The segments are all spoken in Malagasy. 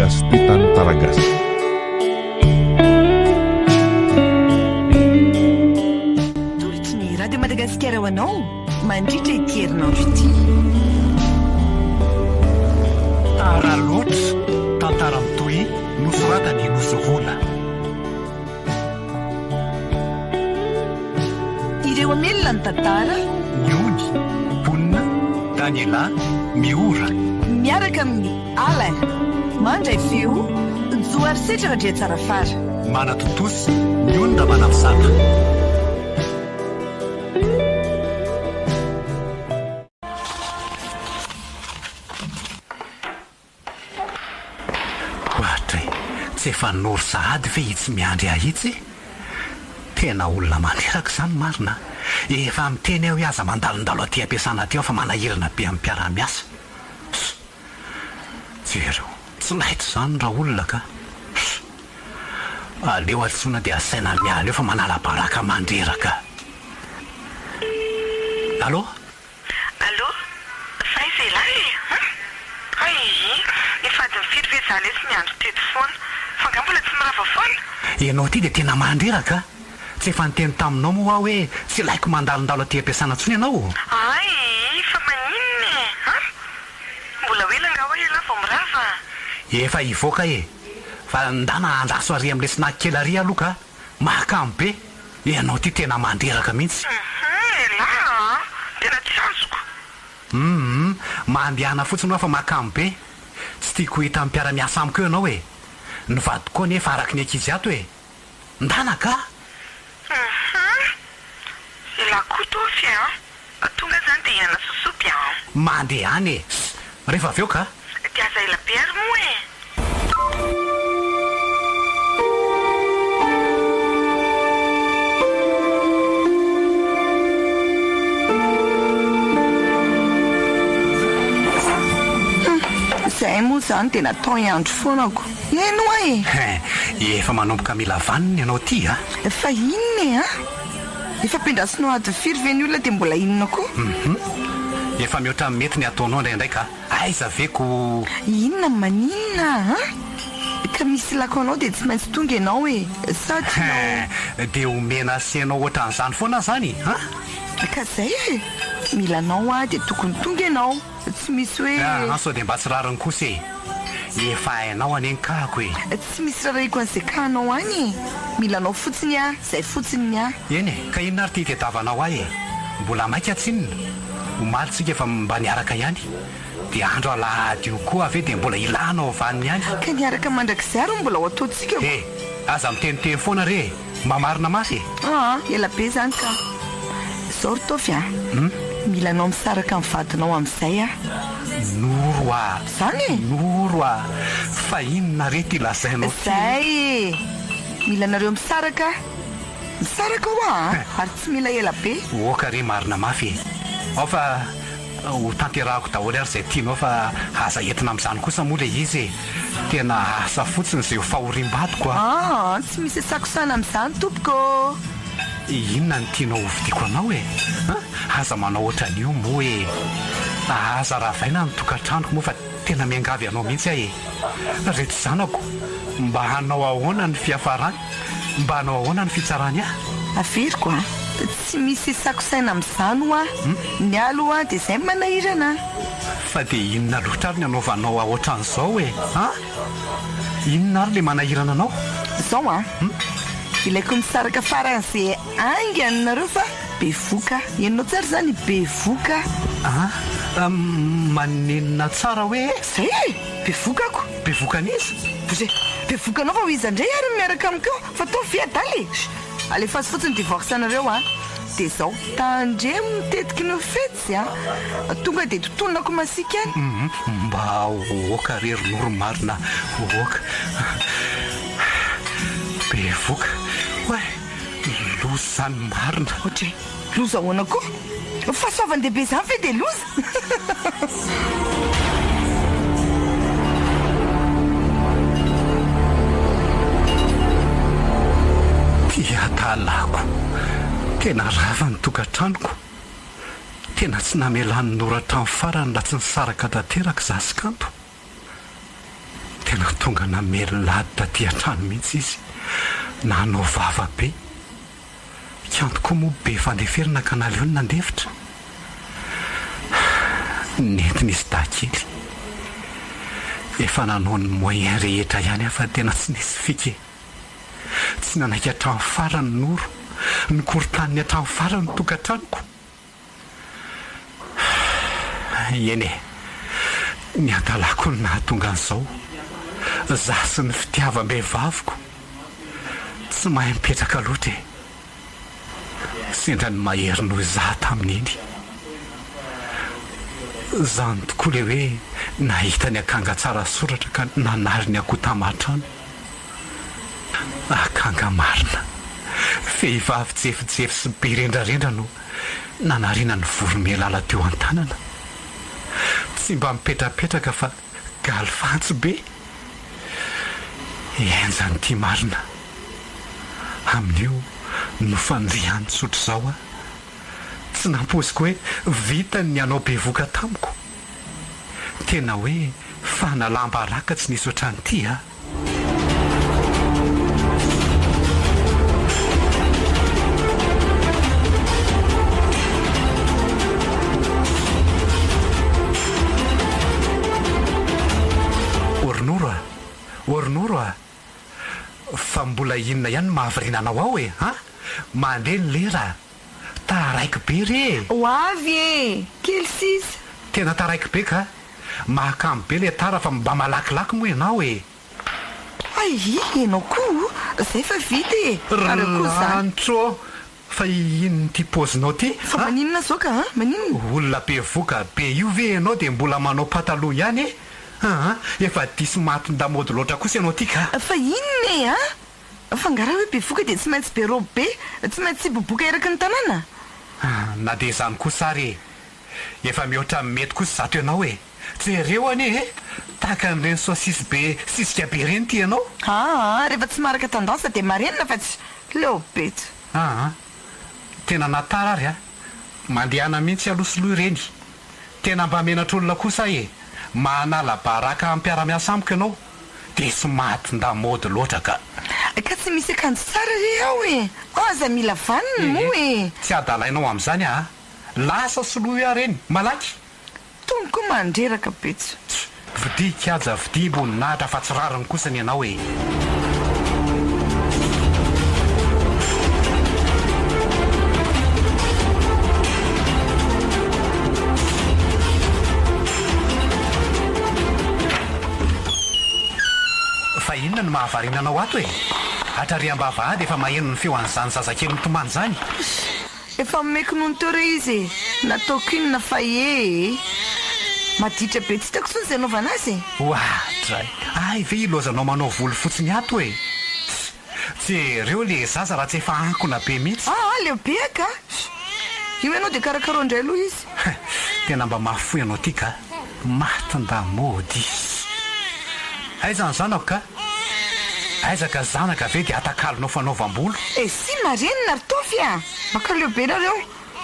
Gasy Tantara Gasy. Tolotry ny Radio Madagasikara ho anao mandritra ity herinandro ity. Tara loatra, tantara mitohy nosoratan'i Nosy Vola. Ireo hamelona ny tantara. Ny ony, mponina, Daniela, Miora. Miaraka amin'i Alain, mandray feo, Joharisetra Randriatsarafara. Manatontosa, ny ony Ramanampisata. Ohatray, tsy efa noro sahady ve itsy miandry ahy itsy e? Tena olona mandreraka izany marina a! Efa miteny aho hoe aza mandalondalo aty am-piasana aty aho fa manahirana be amin'ny mpiara-miasa. Ss! Jereo, tsy laitra izany raolona ka! Ss! Aleo antsoina dia asaina miala eo fa manala baraka mandreraka. Allô? Allô? Fa aiza elah e? Hum? Hay! Efa adiny firy ve za lesy niandry teto foana? Fa nga mbola tsy mirava foana? Ianao ity dia tena mandreraka a! Tsy efa niteny taminao moa aho hoe tsy ilaiko mandalondalo aty am-piasana intsony ianao? Hay! Fa maninona e? Hum? Mbola ho ela nga hoa elah vao mirava? Efa hivoaka e! Fa ndana andraso ary amin'ilay snack kely ary aloha ka! Mahakamo be! Ianao ity tena mandreraka mihitsy. Hum elah a! Tena tsy azoko. Hum mandehana fotsiny hoa fa mahakamo be. Tsy tiako ho hitan'ny mpiara-miasa amiko eo ianao e! Ny vadiko koa anefa araky ny ankizy ato e! Ndana ka! Hum elah koa Tofy a! Tonga zany dia hiana sosopy a! Mandehana e! Rehefa avy eo ka! Dia aza ela be ary moa e! Hum, izay moa izany dia natao hiandry foana ko. Eny hoa e! Hein, efa manomboka mila vanona ianao ity a! Fa inona e an? Efa ampiandrasinao adiny firy ve ny olona dia mbola inona koa? Hum, efa mihoatra ny mety ny ataonao indraindray ka. Aiza ve ko. Inona no maninona an? Ka misy ilako anao dia tsy maintsy tonga ianao e! Sa tianao. Hein! Dia omena asianao ohatran'izany foana zany an? Ka zay e! Mila anao aho dia tokony tonga ianao, tsy misy hoe. An sao dia mba tsy rariny kosa e! Efa hainao anie ny kahako e! Tsy misy rarahiko an'izay kahanao any e! Mila anao fotsiny aho, zay fotsiny ny ahy. Eny e! Ka inona ary ity itadiavanao ahy e? Mbola maika tsinona? Omaly tsika efa mba niaraka ihany. Dia andro alahady io koa ve dia mbola ilanao vaniny ihany? Ka niaraka mandrakizay ary no mbola ho ataontsika ko. E! Aza miteniteny foana re e! Mba marina mafy e! Aa! Ela be izany ka! Zao ry Taofy a! Mila anao misaraka amin'ny vadinao amin'izay aho. Noro a! Zany e! Noro a! Fa inona re ity lazainao ity e? Zay e! Mila anareo misaraka aho. Misaraka hoa a! Ary tsy mila ela be. Oka re marina mafy e! Ao fa ho tanterahako daholo ary izay tianao fa aza entina amin'izany kosa moa ilay izy e! Tena asa fotsiny izay ho fahoriam-badiko a! Aa! Tsy misy asakosana amin'izany tompoko ô! Inona no tianao hovidiako anao e? An! Aza manao ohatran'io moa e! Aza ravaina ny tokantranoko moa fa tena miangavy anao mihitsy aho e! Reto zanako, mba hanao ahoana ny fiafarany? Mba hanao ahoana ny fitsarany ahy? Averiko an! Tsy misy isako saina amin'izany hoa! Ny ahy aloha dia izay no manahirana an! Fa dia inona loatra ary ny anaovanao ahy ohatran'izao e? An? Inona ary ilay manahirana anao? Izao an! Ilaiko misaraka faran'izay haingana nareo fa bevoka aho. Henonao tsara izany? Bevoka aho. An? Manenina tsara hoe? Izay e! Bevoka ako! Bevoka an'iza? Bouger! Bevoka anao fa ho iza indray ary no miaraka amiko eo? Fa ataovy ve adala e! Chut! Alefaso fotsiny divorce anareo a! Dia izao, tandremo ny tetiky ny ho fetsy a! Tonga dia totonako masiaka any. Hum mba oka re ry Noro marina oka. Bevoka. Oay! Loza izany marina. Ohatry. Loza ahoana koa? Fahasoavan-dehibe izany ve dia loza? Ty hadalako. Tena rava ny tokantranoko. Tena tsy namelan'i Noro hatramin'ny farany raha tsy nisaraka tanteraka izaho sy Kanto. Tena tonga namely lady taty an-trano mihitsy izy, nanao vava be. Kanto koa moa be fandeferana ka naleony nandefitra. Nentin'izy dahy kely. Efa nanao ny moyen rehetra ihany aho fa tena tsy nisy fika e. Tsy nanaiky hatramin'ny farany Noro. Nikorontaniny hatramin'ny farany ny tokantranoko. Eny e! Ny hadalako no nahatonga an'izao. Za sy ny fitiavam-behivaviko. Tsy mahay mipetraka loatra e! Sendra ny mahery noho izaho tamin'iny. Izany tokoa ilay hoe nahita ny akanga tsara soratra ka nanary ny akoho taman-trano. Akanga marina. Vehivavy jefijefy sy be rendrarendra no nanariana ny voromailala teo an-tanana. Tsy mba mipetrapetraka fa galifantsy be. Henjana ity marina. Amin'io nofandrihany tsotra izao aho. Tsy nampoiziko hoe vitany ny hanao bevoka tamiko. Tena hoe fanalam-baraka tsy nisy ohatran'ity a! Ornoro a! Ornoro a! Fa mbola inona ihany no mahavariana anao ao e! An! Mandeha ny lera a! Taraiky be re e! Ho avy e! Kely sisa. Tena taraiky be ka! Mahakamo be le tara fa mba malakilaky moa ianao e! Hay, ianao koa o! Zay fa vita e! Ry lanitra ô! Fa inona ity paozinao ity Fa a! maninona zao ka a! Maninona? Olona bevoka be io ve ianao dia mbola manao pataloha ihany e! Aa! Efa diso matin-damaody loatra kosa ianao ity ka! Fa inona e a! Fa nga raha hoe bevoka dia tsy maintsy be robe be, tsy maintsy hiboboka eraky ny tanàna? Na dia izany kosa ary e! Efa mihoatra ny mety kosa izato ianao e! Jereo anie e! Tahaka an'ireny saosisy be sisika be ireny ity ianao! Aa! Rehefa tsy maharaka tendance dia marenina fa tsy leo be tsy. Aa! Tena nahatara ary a! Mandehana mihitsy aloha soloy ireny! Tena mba menatr'olona kosa aho e! Manala baraka mpiara-miasa amiko ianao dia tsy matin-damaody loatra ka! Ka tsy misy akanjo tsara re ao e! Aza mila vaniny moa e! Tsy adalainao amin'izany aa! Lasa soloy aho reny! Malaky! Tony koa mandreraka be tsy. Vidia kiaja vidia boninahitra fa tsy rariny kosa ny anao e! Fa inona no mahavariana anao ato e? Hatrary am-bavahady efa maheno ny feo an'izany zazakely mitomany izany. Efa omeko nono teo re izy e! Nataoko inona fa ee! Maditra be tsy hitako tsony izay anaovana azy e! Oadray! Hay ve ilaozanao manao volo fotsiny ato e! Tss! Jereo le zaza raha tsy efa ankona be mihitsy. Aa leo be aka! Io ianao dia karakaro indray aloha izy. Tena mba mahafoy anao ty ka! Matin-damaody! Aiza ny zanako ka? Aiza ka zanaka ve dia atakalonao fanaovam-bolo? Eh si marenina ry Tofy a! Makaleo be nareo!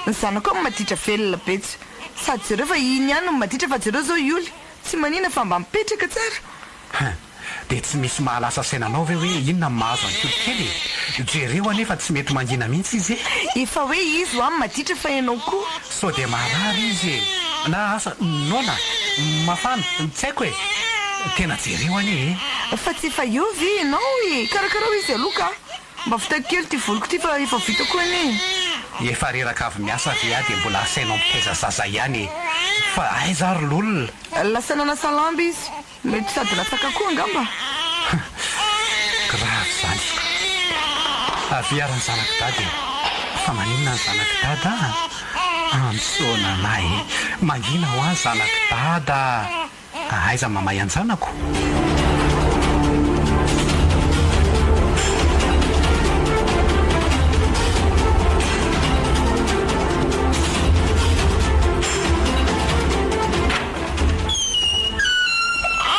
Ny zanakao maditra velona be tsy sady jereo fa iny ihany no maditra fa jereo zao Ioly tsy manina fa mba mipetraka tsara! Hein! Dia tsy misy mahalasa saina anao ve hoe inona no mahazo an'i Kolo kely e? Jereo anie fa tsy mety mangina mihitsy izy e! Efa hoe izy hoa maditra fa ianao koa. Sao dia marary izy e! Na asa, noana, mafana, tsy haiko e! Tena jereo anie e! Fa tsy efa eo ve ianao e! Karakarao izy aloha ka! Mba vitaiko kely ity voloko ity fa efa vita koa anie e! Efa reraka avy miasa ve aho dia mbola asainao mitaiza zaza ihany e! Fa aiza ary lolona? Lasa nanasa lamba izy. Mety sady latsaka koa angamba. Grave zany. Avia ary ny zanak'i dada e. Fa maninona ny zanak'i dada a? Antsoina anah e. Mangina hoa zanak'i dada a. Aiza mamay an-janako?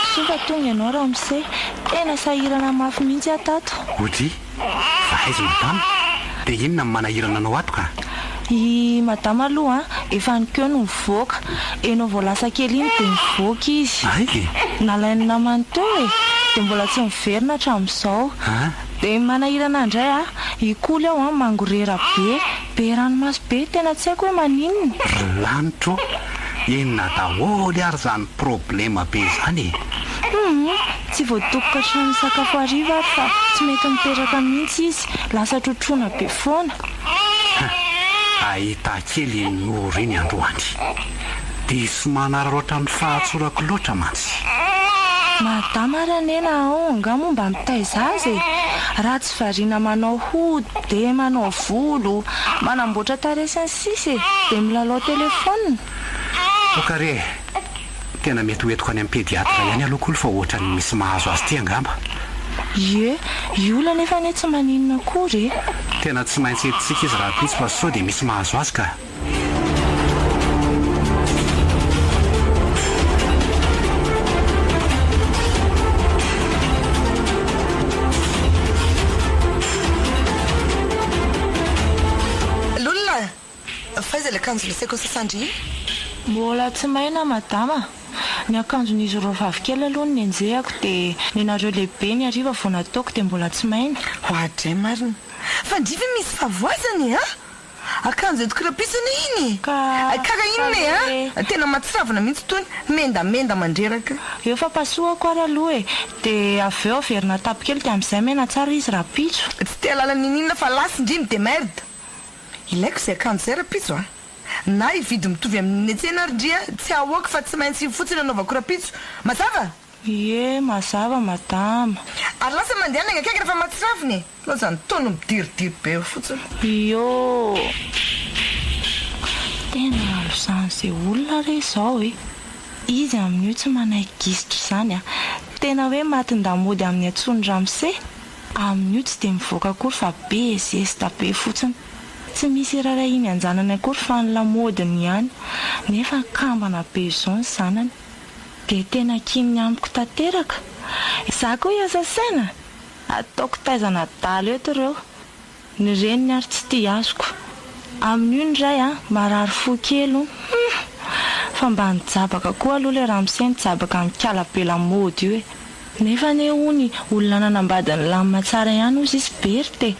Soa fa tonga ianao ramose, tena sahirana mafy mihitsy aho tato. Odry, fa aiza madama? Dia inona no manahirana anao ato ka? I madama aloha efa nikeo no nivoaka, enao vao lasa kely iny dia nivoaka izy. Ay e! Nalain'ny namany teo e! Dia mbola tsy miverina hatramin'izao. Dia manahirana indray a! I Koly ao an, mangorera be, be ranomaso be, tena tsy haiko hoe maninona. Ry lanitra ô! Inona daholo ary izany problema be izany e? Humm! Tsy voatokoka hatramin'ny sakafo hariva ary fa tsy mety mipetraka mihitsy izy, lasa trotroana be foana. Hein! Ahita kely iny Noro iny androany. Diso manararaotra ny fahatsorako loatra mantsy. Madama ary anie na ao angaha moa mba mitaiza azy e! Raha tsy variana manao hody dia manao volo, manamboatra tarehy sy ny sisa e! Dia milalao telephone. Toka re e! Tena mety ho entiko any amin'ny pédiatre ihany aloha kolo fa ohatran'ny misy mahazo azy ity angamba. Ie, i Ola anefa anie tsy maninona akory e! Tena tsy maintsy entintsika izy rahampitso fa sao dia misy mahazo azy ka. Lolona a! F'aiza ilay akanjo lasaiko nosasan-dry iny? Mbola tsy maina madama. Ny akanjon'izy roa vavy kely aloha no nenjehako dia nenareo lehibe ny hariva vao nataoko dia mbola tsy maina. Oadray marina. Fa ndry ve misy fahavoazana e a! Akanjo entiko rapiso anie iny e! Ka Kara inona e a! Tena mahatsiravina mihitsy itony, mendamenda mandreraka. Eo fa pasohako ary aloha e! Dia avy eo averina atapy kely dia amin'izay mena tsara izy rahampitso. Tsy te hahalala n'inon'inona fa lasa ndry mi-demerde! Ilaiko izay akanjo izay rahampitso a! Na hividy mitovy amin'ny eny an-tsena ary ndry a, tsy ahoako fa tsy maintsy iny fotsiny anaovako rahampitso. Mazava? Ie, mazava madama. Ary lasa mandehana haingankaingana fa mahatsiravina e! Laza ny taona midiridiry be eo fotsiny. Ioo! Tena halozan'izay olona re izao e! Izy amin'io tsy manaiky gisitra izany a! Tena hoe matin-damody amin'ny antsoin'i ramose, amin'io tsy dia mivoaka akory fa be zesta be fotsiny. Tsy misy irarahiany an-janany akory fa ny lamaodiny ihany. Nefa kambana be izao ny zanany. Dia tena kininy amiko tanteraka. Izaho koa hiasa saina? Ataoko taizana adala eto ireo. Ny reniny ary tsy tia azoko. Amin'io ny ray a, marary fo kely hum! Fa mba nijabaka koa aloha ilay ramose nijabaka an'i kala be lamaody io e! Nefa anie hono olona nanambady nilamina tsara ihany hozy izy Berthe e!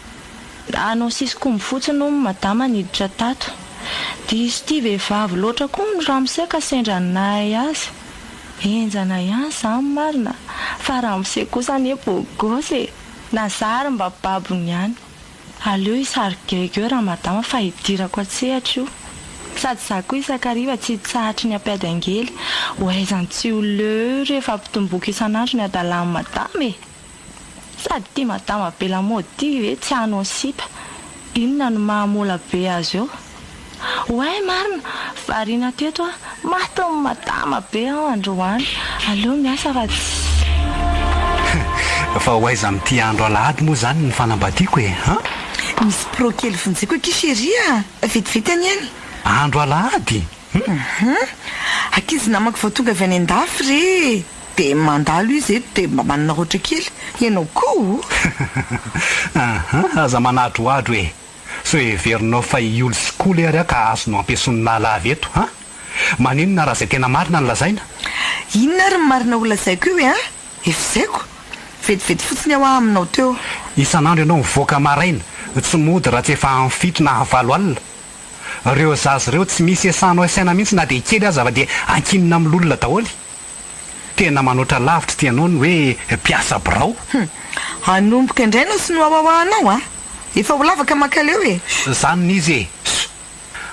Hanao sisikomby fotsiny hono madama niditra tato. Diso tia vehivavy loatra koa ny ramose ka sendra ny nahay azy. Henjana ihany izany marina fa ramose kosa anie beau gosse e! Na za ary mba babony ihany. Aleo hisary gaigy eo ramadama fa hidirako an-tsehatra io. Sady za koa isan-kariva tsy hitsahatry ny hampiady angely. Ho aizany tsy ho leo eo rehefa ampitomboiko isan'andro ny hadalan'i madama e! Sady ity madama be lamaody ity ve tsy hanao sipa? Inona no maha mola be azy eo? Oay marina! Variana teto aho, matin'ny madama be aho androany, aleo miasa fa tsy. Fa ho aiza amin'ity andro alahady moa izany ny fanambadiako e? An? Misy pro kely vonjeko akia chérie a! Vetivety anie any. Andro alahady? Hum! Ankizy namako vao tonga avy any an-dafy re e! Dia mandalo izy eto dia mba manana roatra kely. Ianao koa o! Aha, aza manadrohadro e! Sao heverinao fa i Oly sy Koly ary aho ka azonao ampiesonina lava eto, an! Maninona raha izay tena marina no lazaina? Inona ary ny marina ho lazaiko eo e an! Efa zaiko! Vetivety fotsiny aho aminao teo. Isan'andro ianao mivoaka maraina, tsy mody raha tsy efa amin'ny fito na valo alina. Reo zaza ireo tsy misy esahanao saina mihitsy na dia kely aza fa dia ankinina amin'ny lolona daholo. Tena manoatra lavitra ity anao ny hoe mpiasa birao. Hum. Hanomboka indray anao sy ny wawawahanao a! Efa ho lava ka mankaleo e! Zany ny izy e! Ss.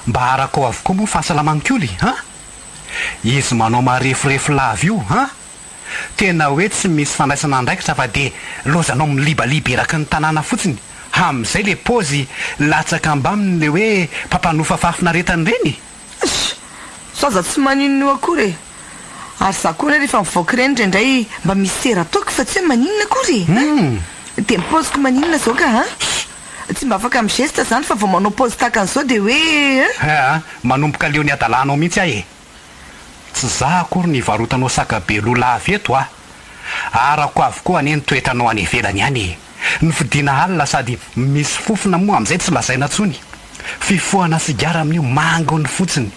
Mba arakao avokoa moa ny fahasalaman'i Koly an! Izy manao mareforefo lava io an! Tena hoe tsy misy fandraisana andraikitra fa dia lozanao milibaliba eraky ny tanàna fotsiny, amin'izay le paozy latsaka ambaminy le hoe mpampanofa fahafinaretana ireny e! Ss! Zaza tsy maninona io akory e! Ary za koa anie rehefa mivoaka ireny indraindray mba misy sera ataoko fa tsy hoe maninona akory e! Hein! Dia ny paoziko maninona izao ka an! Ss! Tsy mba afaka mi-geste zany fa vao manao paozy tahaka an'izao dia hoe hein! Aa! Manomboka leo ny hadalanao mihitsy aho e! Tsy za akory no hivarotanao saka be loha lava eto a! Arako avokoa anie ny toetranao any ivelany any e! Ny fodiana alina sady misy fofona moa amin'izay tsy lazaina tsony! Fifohana sigara amin'io mangony fotsiny!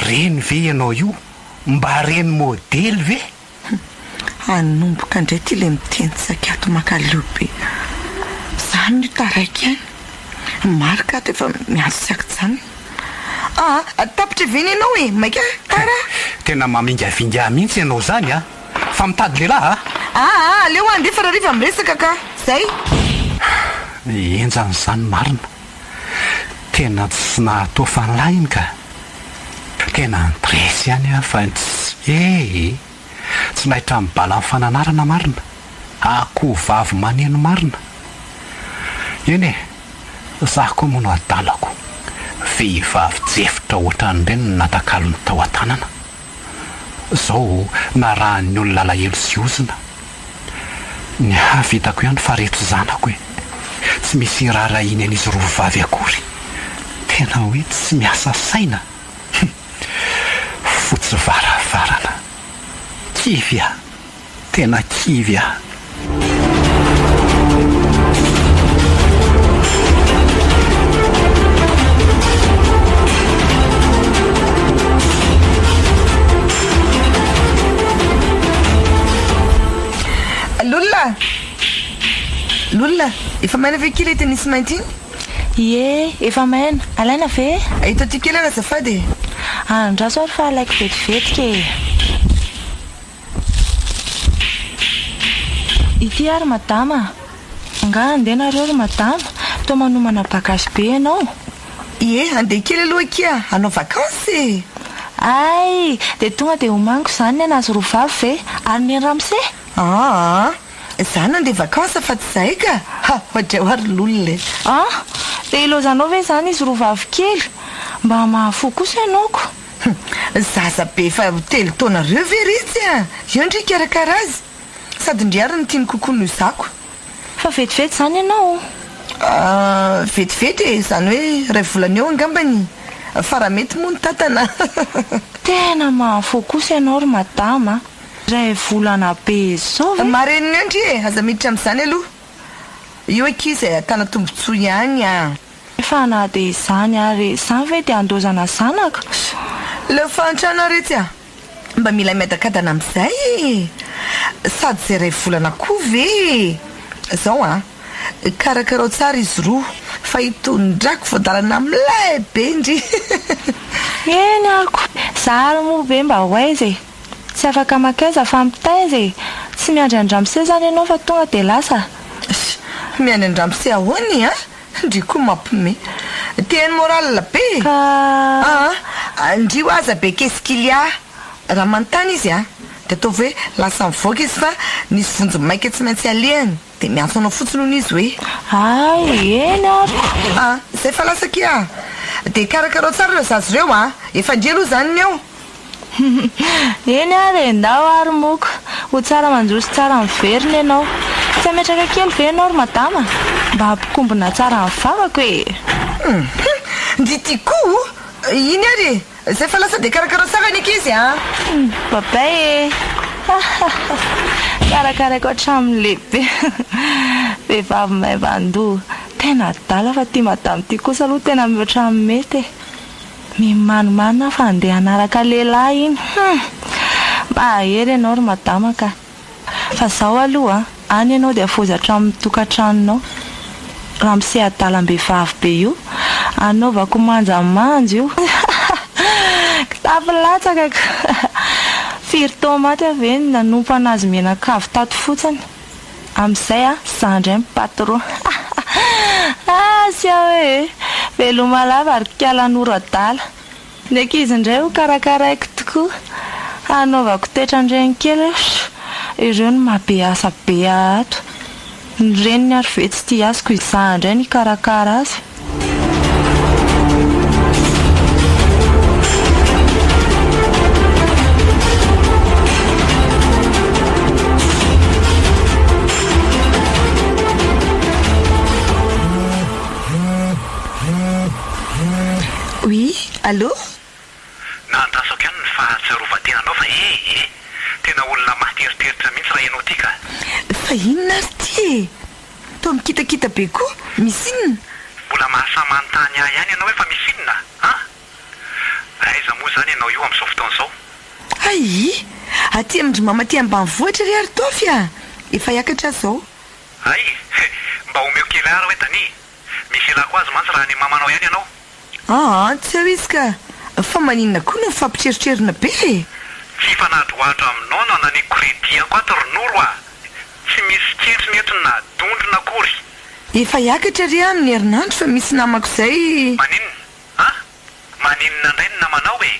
Reny ve ianao io? Mba reny modely ve? Hum! Hanomboka indray ity ilay miteny tsaiky ato mankaleo be. Izany io taraiky ihany. Marc ato efa miantso tsy an-kijanona. Aa, tapitra ve ny ianao e? Maika tara a! Tena mamingavinga ahy mihitsy ianao izany a! Fa mitady lehilahy a! Aa, aleo handefa rariva miresaka ka! Zay! Henjana izany marina. Tena tsy nahatoa fanalahiny ka! Tena nidresy ihany aho fa tsy ee! Tsy laitra amin'ny balan'ny fananarana marina. Akoho vavy maneno marina. Eny e! Za koa moa no adalako. Vehivavy jefotra ohatran'ireny no natakalony tao an-tanana. Zao narahan'ny olona alahelo sy ozona. Ny ahy vitako ihany fa reto zanako e! Tsy misy iraharahiany an'izy roa vavy akory. Tena hoe tsy miasa saina. Hum! Fotsy varavarana. Kivy aho. Tena kivy aho. Lolona! Lolona, efa maina ve kely ity nisy mainty iny? Ie, efa maina. Alaina ve? Eto aty kely ary azafady e! Andraso ary fa alaiko vetivetika e! Ity ary madama a! Angaha handeha nareo ry madama? Toa manomana bagage be ianao? Ie, handeha kely aloha akia, hanao vacances e! Hay! Dia tonga dia omaniko izany ny an'azy roa vavy ve? Ary ny an'i ramose? Aa! Za nandeha vacances fa tsy zahay ka! Ha! Ohatr'izay hoa ry lolona e! An! Dia ilaozanao ve izany izy roa vavy kely? Mba mahafoa kosa ianao ko! Hum! Zaza be efa telo taona reo ve retsy a! Eo ndry hikarakara azy! Sady ndry ary no tiany kokoa noho zako! Fa vetivety izany ianao? Ah! Vetivety e! Izany hoe iray volana eo angambany! Fa raha mety moa ny tantana! Tena mahafoa kosa ianao ry madama a! Iray volana be izao ve? Marenina eo ndry e! Aza miditra amin'izany aloha! Io akia izay ahitana tombontsoa ihany a! Fa na dia izany ary izany ve dia handozana zanaka? Leo fahantrana retsy a! Mba mila miadakadana amin'izay e! Sady izay iray volana koa ve e! Zao an! Karakarao tsara izy roa fa hitondrako voadalana milay be ndry! Eny ako! Za ary moa ve mba ho aiza e! Tsy afaka makaiza fa mitaiza e! Tsy miandry an-dramose zany ianao fa tonga dia lasa? Miandry an-dramose ahoana e an! Ndry koa mampime. Teny moral be e! Ka. Aa! Ndry hoa aza be qu'est-ce qu'il y a? Raha manontany izy an! Dia ataovy hoe lasa mivoaka izy fa nisy vonjy maika tsy maintsy alehany. Dia miantso anao fotsiny hono izy hoe. Hay, eny ary! Aa! Izay fa lasa akia a! Dia karakarao tsara ireo zaza ireo an! Efa ndry aloha izany ny eo! Eny ary e, ndao ary moko. Ho tsara mandroso tsara miverina ianao. Tsy hametraka kely ve ianao ry madama? Mba hampikombona tsara ny vavako e! Hum! Ndry ty koa o! Iny ary e! Zay fa lasa dia karakarao tsara ny ankizy a! Babay e! Karakaraiko hatramin'ny lehibe. Vehivavy maivan-doha. Tena adala fa ity madama ity kosa aloha tena mihoatra ny mety e! Mimanomana aho fa handeha hanaraka lehilahy iny hum! Mahery ianao ry madama ka! Fa zao aloha an, any ianao dia foza hatramin'ny tokantranonao. Ramose adalam-behivavy be io, anaovako manjamanja io. Kitapo latsaka ka! Firy taomaty aho ve no nanompo an'azy mianakavy tato fotsiny. Amin'izay a, za ndray ny patron. Asa aho e! Veloma lava ry kala noro adala. Ny ankizy indray ho karakaraiko tokoa. Hanaovako toetran-dreny kely hoe ireo no maha be asa be ahy ato. Ny reniny ary ve tsy tia azy ko izaho indray no hikarakara azy. Oui, allô? Nandrasako ihany ny fahatsiarovan-tenanao fa eh eh! Tena olona maty eritreritra mihitsy raha ianao ity ka! Fa inona ary ity e? Toa mikitakita be koa, misy inona? Mbola mahasahy manontany ahy ihany ianao hoe fa misy inona an? Aiza moa izany ianao io amin'izao fotoana izao? Hay! Aty amin-dry mama aty ambanivohitra ry Aritofy a! Efa hiakatra aho izao. Hay! Mba omeo kely ahy ary hoe Dani! Misy ilako azy mantsy raha any mamanao ihany ianao. Aa, tsy eo izy ka! Fa maninona koa no mifampitreritrerina be e? Tsy hifanadrohadro aminao no ananiako crédit-ako ato ry Noro a! Tsy misy kentrina eto na dondrona akory. Efa hiakatra re amin'ny herinandro fa misy namako izay. Maninona? An? Maninona indray ny namanao e?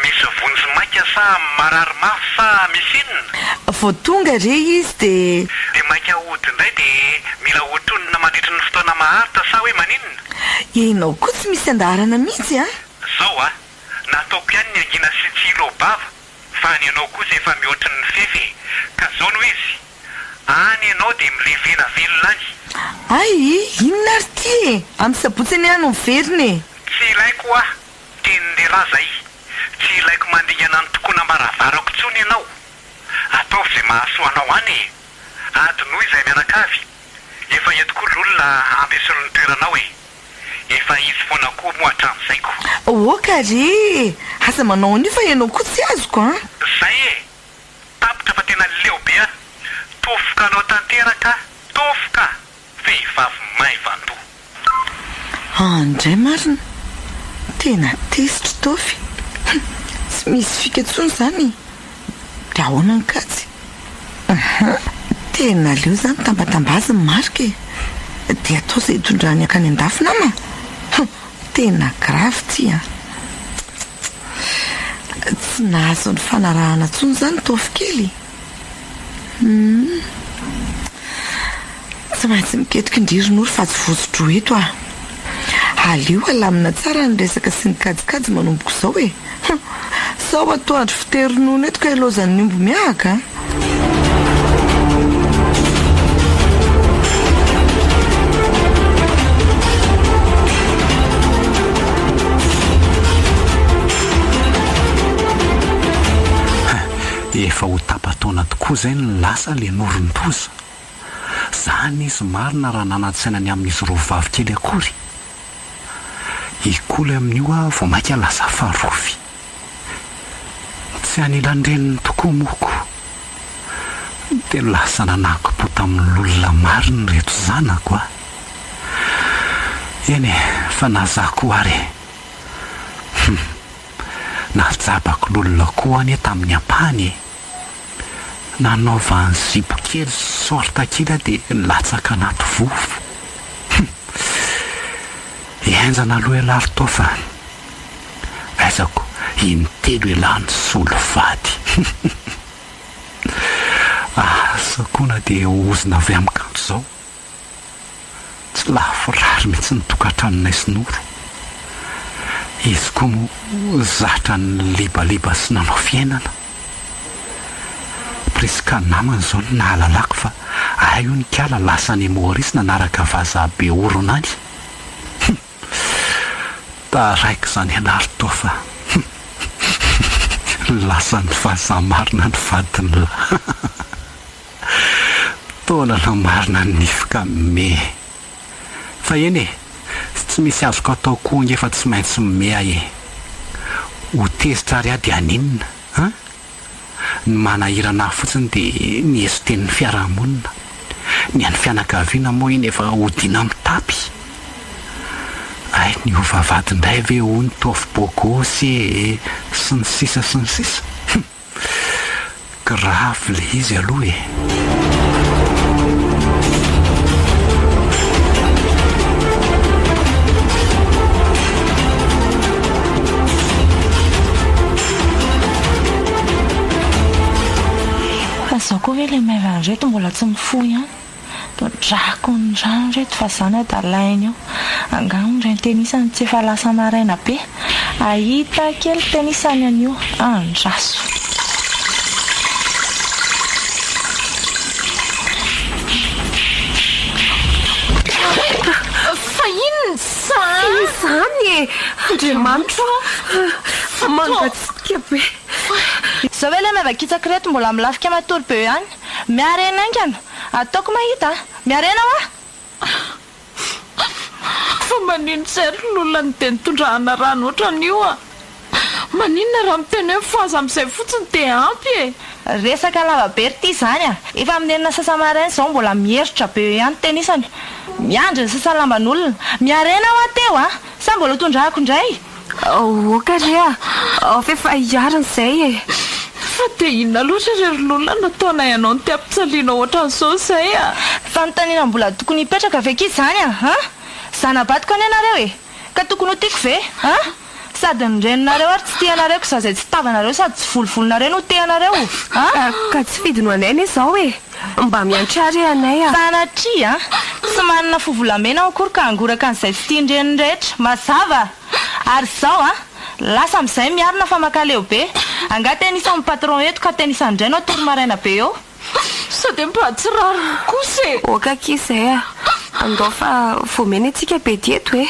Misy vonjy maika sa marary mafy sa misy inona? Vao tonga re izy dia. Dia maika hody indray dia mila hotronina mandritry ny fotoana maharitra sa hoe maninona? Ianao koa tsy misy andaharana mihitsy an! Zao a! Nataoko ihany ny hangina sy tsy hiloa-bava fa ny anao kosa efa mihoatry ny fefy e! Ka zao no izy, any ianao dia milevena velona any. Hay! Inona ary ity e! Amin'ny sabotsy anie aho no miverina e! Tsy ilaiko hoa, tenin-dehilahy zay. Tsy ilaiko mandingana ny tokonam-baravarako intsony ianao. Ataovy izay mahasoa anao any e! Adinoy izay mianakavy. Efa eto koa lolona hampiasolo ny toeranao e! Efa izy foana koa moa hatramin'izay ko. Ok ary e! Aza manao an'io fa ianao koa tsy azoko an! Zay e! Tapitra fa tena leo be aho. Tofoka anao tanteraka aho. Tofoka! Vehivavy maivan-doha. Andray marina! Tena tezitra Toffy. Hum! Tsy misy fika intsony izany e! Dia ahoana ny kajy? Hum! Tena aleo izany tambatambazy ny marika e! Dia atao izay hitondrany hankany an-dafy nama! Hum! Tena grave ity an! Tsy nahazo nifanarahana intsony izany Toffy kely? Humm. Tsy maintsy miketrika indry ry Noro fa tsy votso-droa eto aho. Aleo alamina tsara ny resaka sy ny kajikajy manomboka izao e! Hum! Sao atoandro fitery ronono eto ka ilaozan'ny omby miahaka an! Efa ho tapa-taona tokoa izay no lasa le noron-doza. Zany izy marina raha nanan-tsaina ny amin'izy roa vavy kely akory. I Kolo amin'io aho vao mainka lasa farofy. Tsy anilan-dreniny tokoa moa ko. Dia lasa nanankim-po tamin'olona marina ireto zanako a! Eny e, fa na za koa ary e! Hum! Najabako lolona koa anie tamin'ny ampahany e! Nanaovany zipo kely sy short kely aho dia latsaka anaty vovo. Hum! Henjana aloha ialahy ry Tofa a! Aizako intelo ialahy nisolo vady. Asa koa na dia ozona avy amin'ny kanto izao. Tsy lavorary mihitsy ny tokantranonay sy Noro. Izy koa moa zatra nilibaliba sy nanao fiainana. Prisca namany izao no nahalalako fa hay hono ikala lasa any Maurice nanaraka vazaha be orona any. Hum! Taraiky izany ianah ry Tofa. Hum! Lasan'ny vazaha marina ny vadin'lah. Taolana marina ny nify ka me. Fa eny e, tsy misy azoko atao koa ange fa tsy maintsy me aho e. Ho tezitra ary aho dia haninona an? Ny manahirana ahy fotsiny dia ny eso-tenin'ny fiarahamonina. Ny an'ny fianakaviana moa iny efa hodiana mitapy. Hay niova vady indray ve hono toa bogosy e, sy ny sisa sy ny sisa. Hum! Grave le izy aloha e! Fa zao koa ve le maivana reto mbola tsy mifoha ihany? Tondrahako ny rano reto fa zany adalainy eo. Angaha hono raintenisany tsy efa lasa maraina be? Ahita kely tenisany anio, andraso. Fa inona izany? Izany e! Andriamanitro a! Mangatsiaka be. Zao ve ilay maivakitsaka ireto mbola milafika matory be eo ihany? Miarena haingana! Ataoko mahita a! Miarena hoa! Fa manino tsy ary lolona ny dia nitondrahana rano ohatran'io a! Maninona raha miteny hoe mifohaza amin'izay fotsiny dia ampy e! Resaka lava be ry ty izany a! Efa amin'ny enina sasa-maraina izao mbola mierotra be eo ihany tenisany. Miandry ny sasa lamban'olona. Miharena hoa teo a! Sa mbola ho tondrahako indray? Ok re a! Ao f'efa hiarina izay e! Fa dia inona loatra re ry Lola no nataonay anao no te hampijalianao ohatran'izao izay a! Fanontaniana mbola tokony hipetraka ve akia izany a! An! Zana-badiko anie nareo e! Ka tokony ho tiako ve? An! Sady ny reninareo ary tsy tia anareo ko za zay tsy tavanareo sady tsy volovolonareo no tia anareo a! Ka tsy fidiny ho anay anie zao e! Mba miantrà re anay a! Sanatria a! Tsy manana fo volamena aho akory ka hangoraka an'izay tsy tian-dreniny rehetra! Mazava! Ary izao a! Lasa amin'izay miarina fa mankaleo be! Angaha tena isan'ny patron eto ka tena isan'ny indray no hatory maraina be eo? Sao dia mba tsy rariny kosa e! Ok akia izay a! Andao fa voamena itsika be dia eto e!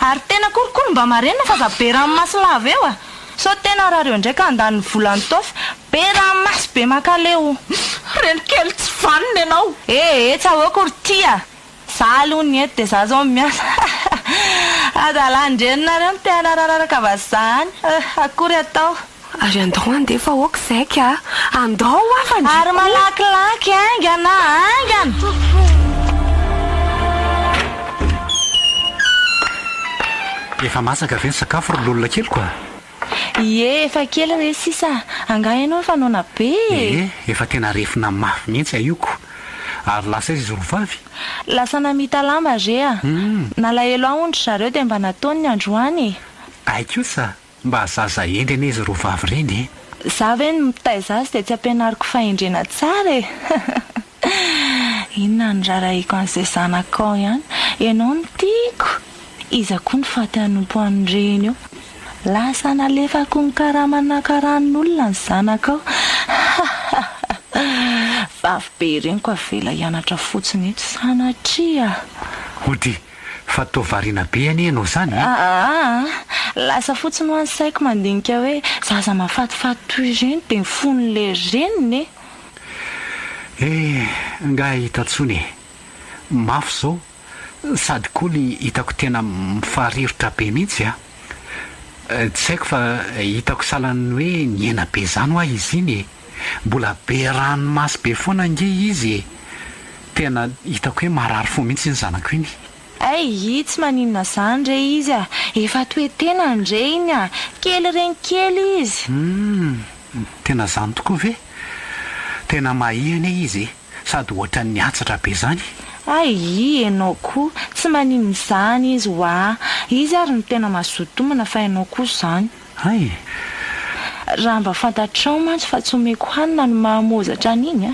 Ary tena kolikoly mba marenina fa aza be ranomaso lava eo a! Sao tena harary eo indray ka handany ny volan'ny taof! Be ranomaso be mankaleo! Reny kely tsy vanona ianao! Ee tsy ahoako ry ty a! Za aloha ny eto dia za zao miasa Adalan-dreninareo no te hanarararaka vazaha any Akory atao. Ary andao handeha fa ok izay ka! Andao hoa fa ndry Ary koa! malakilaky haingana haingana! Efa masaka ve ny sakafo ry lolona keliko a? Ie, efa kely re sisa a! Angaha ianao efa noana be e? Ie, efa tena refina mafy mihitsy ahiko. Ary lasa aiza izy roavavy? Lasa namita lamba re a! Nalahelo ahy hono ry zareo dia mba nataony ny androany e! Hay kosa, mba zaza hendry anie izy roavavy ireny e! Za ve no mitaiza azy dia tsy ampianariko fahendrena tsara e! Inona no rarahiko an'izay zanakao ihany? Ianao no tiako! Iza koa no faty hanompo an'ireny eo? Lasa nalefako ny karama nakaran'olona ny zanakao. Vavy be ireny ko avela hianatra fotsiny eto sanatria. Ody, fa toa variana be anie ianao izany e! Aa, lasa fotsiny hoa ny saiko mandinika hoe zaza mahafatifaty toy ireny dia ny fon'ilay reniny e! Eh, angaha hita tsony e! Mafy izao Sady koa le hitako tena mifarirotra be mihitsy a! Tsy haiko fa hitako salan'ny hoe nihena be zany hoa izy iny e! Mbola be ranomaso be foana ange izy e! Tena hitako hoe marary fo mihitsy iny zanako iny. Hay, tsy maninona zany re izy a! Efa toe-tenany re iny a! Kely reny kely izy! Humm! Tena zany tokoa ve? Tena mahia anie izy e! Sady ohatran'ny hatsatra be zany. Ayy enao koa tsy maninona izany izy hoa! Izy ary no tena mazoto homana fa enao kosa izany. Hay! Raha mba fantatrao mantsy fa tsy omeko hanina no maha mozatra an'iny a!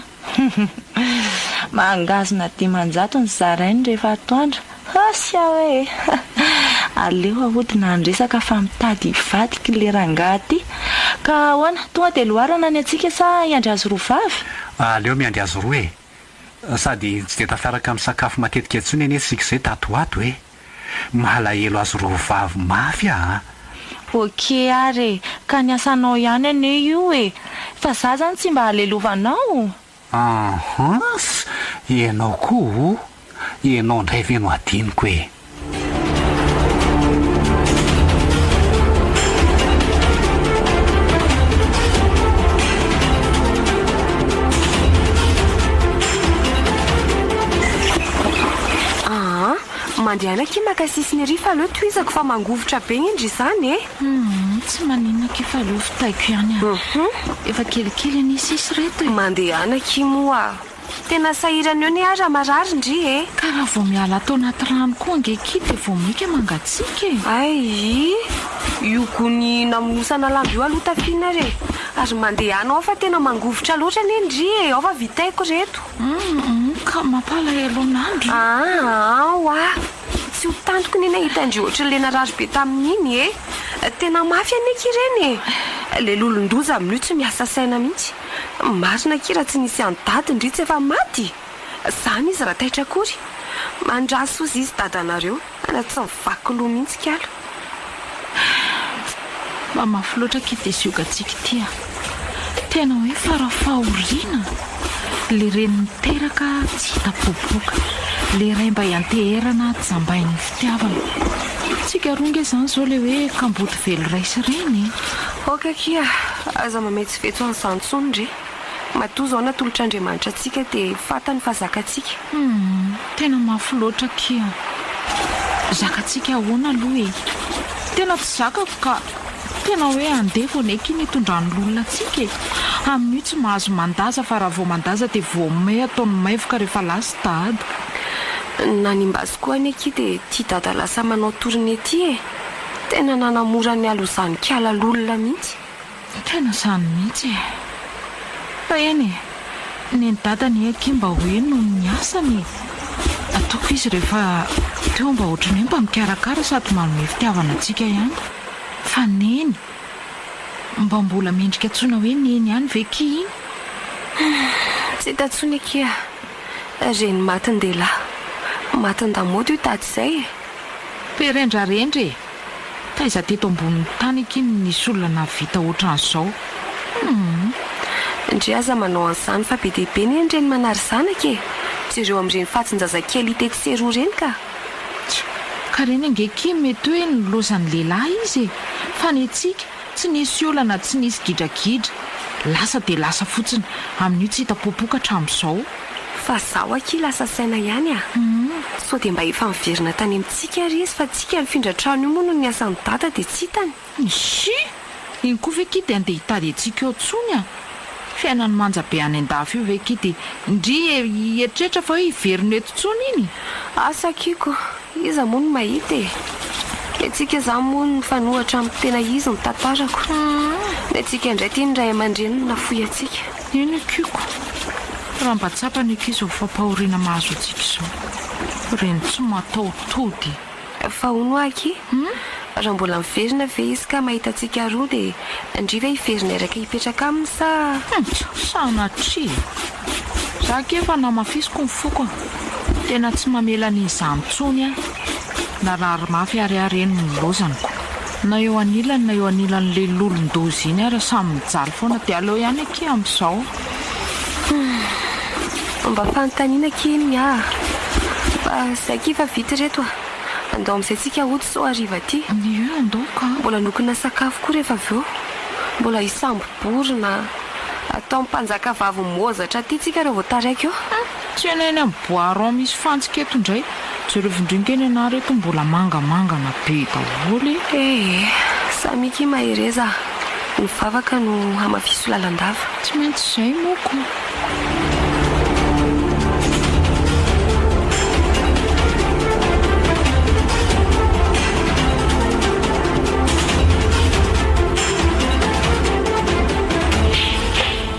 Mangazona 500 ny zarainy rehefa atoandro. Asia hoe! Aleo ahodina ny resaka fa mitady hivadika ilay rangahy ty. Ka ahoana, tonga dia loharana ny antsika sa hiandry azy roa vavy? Aleo miandry azy roa e! Sady tsy dia tafiaraka misakafo matetika intsony anie isika izay tato ho ato e! Malahelo azy roa vavy mafy aho an! Ok ary e! Ka ny asanao ihany anie io e! Fa za zany tsy mba halelovanao? Ahans! Ianao koa o! Ianao indray ve no adinoko e! Aa! Mandehana akia maka sisiny ery fa aleo tohizako fa mangovitra be nge ndry izany e! Humm tsy maninona akia fa aleo vitaiko ihany a! Efa kelikely anie sisa ireto e! Mandehana akia moa! Tena sahirana eo ne aho raha marary ndry e! Ka raha vao miala ato anaty rano koa ange akia dia vao mainka mangatsiaka e! Ayy! Io gony namonosana lamba io aloha tafiana ary e! Ary mandehana ao fa tena mangovitra loatra anie ndry e! Ao fa vitaiko ireto! Humm ka mampalahelo anah ndry! Aa oa! Tsy ho tantiko ny nahita an-dry ohatran'ilay narary be tamin'iny e! Tena mafy anie akia ireny e! Ilay lolon-doza amin'io tsy miasa saina mihitsy. Marina akia raha tsy nisy an'i dady ndry tsy efa maty! Zany izy raha taitra akory. Mandrasa ozy izy dadanareo. Tena tsy mivaky loha mihitsy kalo. Mba mafy loatra akia ty ziogantsika ity a! Tena hoe fara-fahoriana! Le reny niteraka tsy hita popoka, le ray mba ianteherana jambain'ny fitiavana. Tsika roa nge zany zao le hoe kamboty velo ray sy reny e. Ok akia, aza mametsovetso an'izany intsony re. Matoa izao natolotr'Andriamanitra antsika dia fantany fa zakantsika. Humm, tena mafy loatra akia. Zakantsika ahoana aloha e? Tena tsy zakako ka. Tena hoe andevo anie akia ny hitondran'ny olona antsika e. Amin'io tsy mahazo mandaza fa raha vao mandaza dia vao may ataony maivoka rehefa lasa dada. Nanimba azy koa anie akia dia ity dada lasa manao tournée ity e. Tena nanamora ny halozan'i kala lolona mihitsy. Tena izany mihitsy e. Fa eny e, nen'i dada anie akia mba hoe noho ny asany e. Ataoko izy rehefa teo mba ohatran'ny hoe mba mikarakara sady manome fitiavana antsika ihany. Fa neny, mba mbola mendrika antsoina hoe neny ihany ve kia iny? Tsy hita intsony akia. Reny matin-dehilahy. Matin-damaody io dada izay e. Be rendrarendra e! Taiza teto ambonin'ny tany akia no nisy olona nahavita ohatran'izao? Humm. Ndry aza manao an'izany fa be dia be ne ny reny manary zanaka e! Jereo amin'ireny fatin-jazakely hita etsy sy eroa ireny ka! Tsia, ka reny ange akia mety hoe nilaozan'ny lehilahy izy e! Fa ny antsika, tsy nisy olana, tsy nisy gidragidra. Lasa dia lasa fotsiny, amin'io tsy hita popoka hatramin'izao. Fa zaho akia lasa saina ihany a! Sao dia mba efa niverina tany amintsika ary izy fa tsika nifindra trano io moa noho ny asan'i dada dia tsy hitany. Nxii! Iny koa ve kia dia andeha hitady antsika eo tsony a! Fiainan'ny manja be any andafy io ve kia dia ndry e hieritreritra fa hoe hiverina eto tsony iny? Asa akia ko! Iza moa no mahita e! Ny antsika izany moa no mifanohitra amin'ny tena izy ny tantarako. Ny antsika indray ity ny ray aman-dreny no nafoy antsika. Eny akia-ko. Raha mba tsapany akia izao fampahoriana mahazo antsika izao. Reny tsy mataho-tody. Fa hono hoa akia, raha mbola miverina ve izy ka mahita antsika roa dia ndry ve hiverina hiaraka hipetraka aminy sa. Hum, sanatria. Za akia efa namafisiko ny foko a. Tena tsy mamela an'izany intsony aho. Narary mafy ary aho reny nilaozaniko. Na eo anilany na eo anilan'ilay lolon-doza iny ary samy mijaly foana dia aleo ihany akia amin'izao. Hum, mba fanontaniana akia iny ny ahy a. Fa zay akia efa vita ireto a. Andao amin'izay tsika hody sao hariva aty. Ie, andao ka. Mbola nokina sakafo koa rehefa avy eo. Mbola hisambo-borona. Atao mpanjaka vavy mozatra aty tsika raha vao taraiky eo. Hum, tsena eny amin'ny bois rond misy fantsika eto indray. Jereo vondringa eny anah reto mbola mangamangana be daholo e. Eh eh, samia akia mahereza a. Ny vavaka no hamafiso lalandava. Tsy maintsy izay moa ko.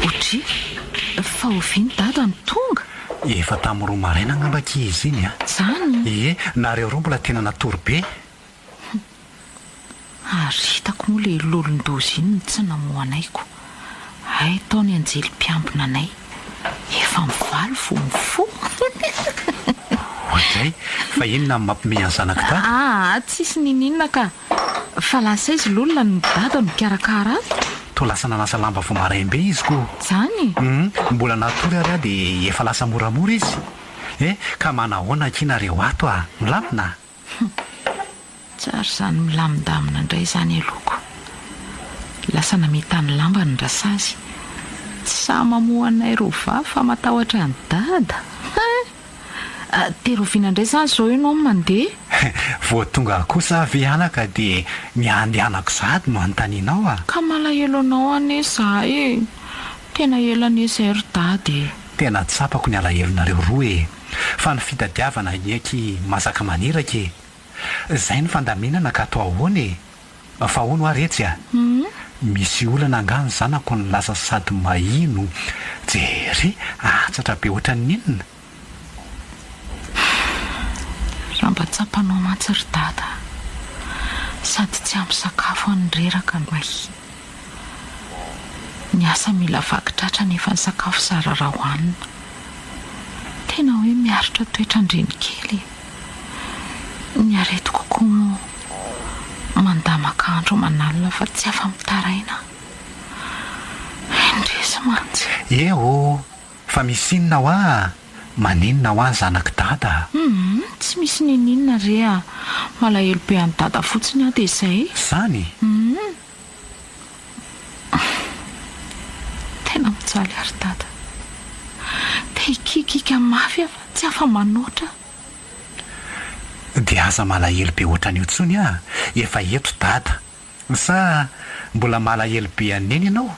Otri, fa oviana Dada no tonga? Efa tamin'ny roa maraina angamba akia izy iny a! Zany? Ie, nareo roa mbola tena natory be. Hum. Ary hitako moa le lolon-doza iny no tsy namoha anay ko. Hay tao ny anjely mpiambina anay. Efa mivaly vao mifoha. Oadray, fa inona no mampiomehy an'i zanak'i dada? Aa, tsisy niniana ka. Fa lasa aiza lolona ny dada mikarakara ato? Toa lasa nanasa lamba vao maraim-be izy ko. Zany? Hum, mbola natory ary aho dia efa lasa moramora izy. Eh, ka manahoana akia nareo ato a? Milamina? Hum. Tsara izany milamindamina indray izany aloha ko. Lasa namita ny lambany Rasazy. Tsy sahy mamoha anay roa vavy fa matahotra an'i dada. Hein! Terovina indray izany izao ianao no mandeha? Vao tonga kosa ve anaka dia ny handehanako sahady no anontanianao a? Ka malahelo anao anie za e! Tena ela anie izay ry dada e! Tena tsapako ny alahelonareo roa e! Fa ny fitadiavana anie aky masaka maniraka e! Zay ny fandaminana ka atao ahoana e! Fa hono hoa retsy a! Misy olana angaha ny zanako no lasa sady mahia no jery atsatra be ohatran'ny inona? Raha mba tsapanao mantsy ry dada a! Sady tsy ampy sakafo aho no reraka no mahia. Ny asa mila vaky tratra nefa ny sakafo zara raha hohanina. Tena hoe miaritra toetran-drenikely e! Ny aretiko koa moa mandamaka andro aman'alina fa tsy afa-mitaraina aho. Indrisy mantsy. Eh oh! Fa misy inona hoa? Maninona hoa ny zanak'i Dada a? Humm, tsy misy niniana re a! Malahelo be an'i Dada fotsiny aho dia izay. Zany? Humm. Tena mijaly aho ry Dada. Te hikiakiaka mafy aho fa tsy afa-manoatra. Dia aza malahelo be ohatran'io intsony a! Efa eto Dada. Sa mbola malahelo be an'i Neny ianao?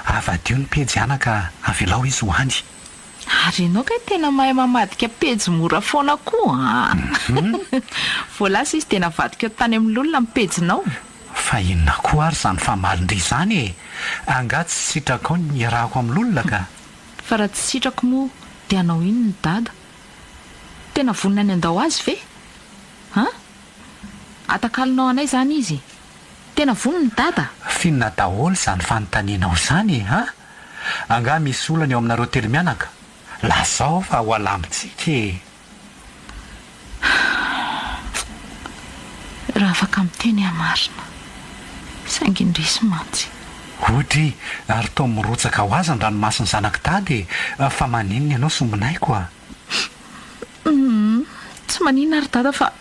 Avadio ny pejy anaka avelao izy ho any. Ary ianao kay tena mahay mamadika pejy mora foana koa an! Vao lasa izy dia navadikao tany amin'ny lolona ny pejinao. Fa inona koa ary izany famalin-dry izany e! Angaha tsy sitrakao ny hiarahako amin'ny lolona ka? Fa raha tsy sitrako moa dia hanao inona i Dada? Tena vonona ny handao azy ve? An? Atakalonao anay izany izy? Tena vonona i Dada? F'inona daholo izany fanontanianao izany e? An? Angaha misy olana eo aminareo telo mianaka? Lazao fa ho alamintsika e! Raha afaka miteny aho marina. Saingy indrisy mantsy. Odry, ary toa mirotsaka ho azy ny ranomason'ny zanak'i Dada e! Fa maninona ianao sombinaiko a? Humm, tsy maninona ry Dada fa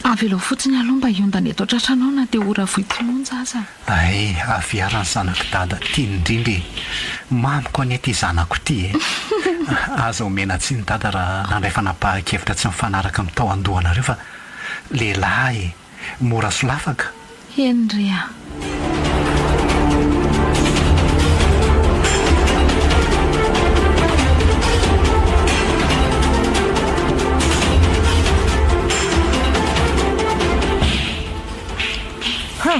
avelao fotsiny aloha mba hiondana eto an-tratranao na dia ora vitsy monja aza. Hay, avia ary ny zanak'i Dada tiany indrindra e! Mamiko anie ity zanako ity e! Aza omena tsiny Dada raha nandray fanapahan-kevitra tsy mifanaraka amin'ny tao an-dohanareo fa lehilahy e! Mora solafaka. Eny re a! Hum!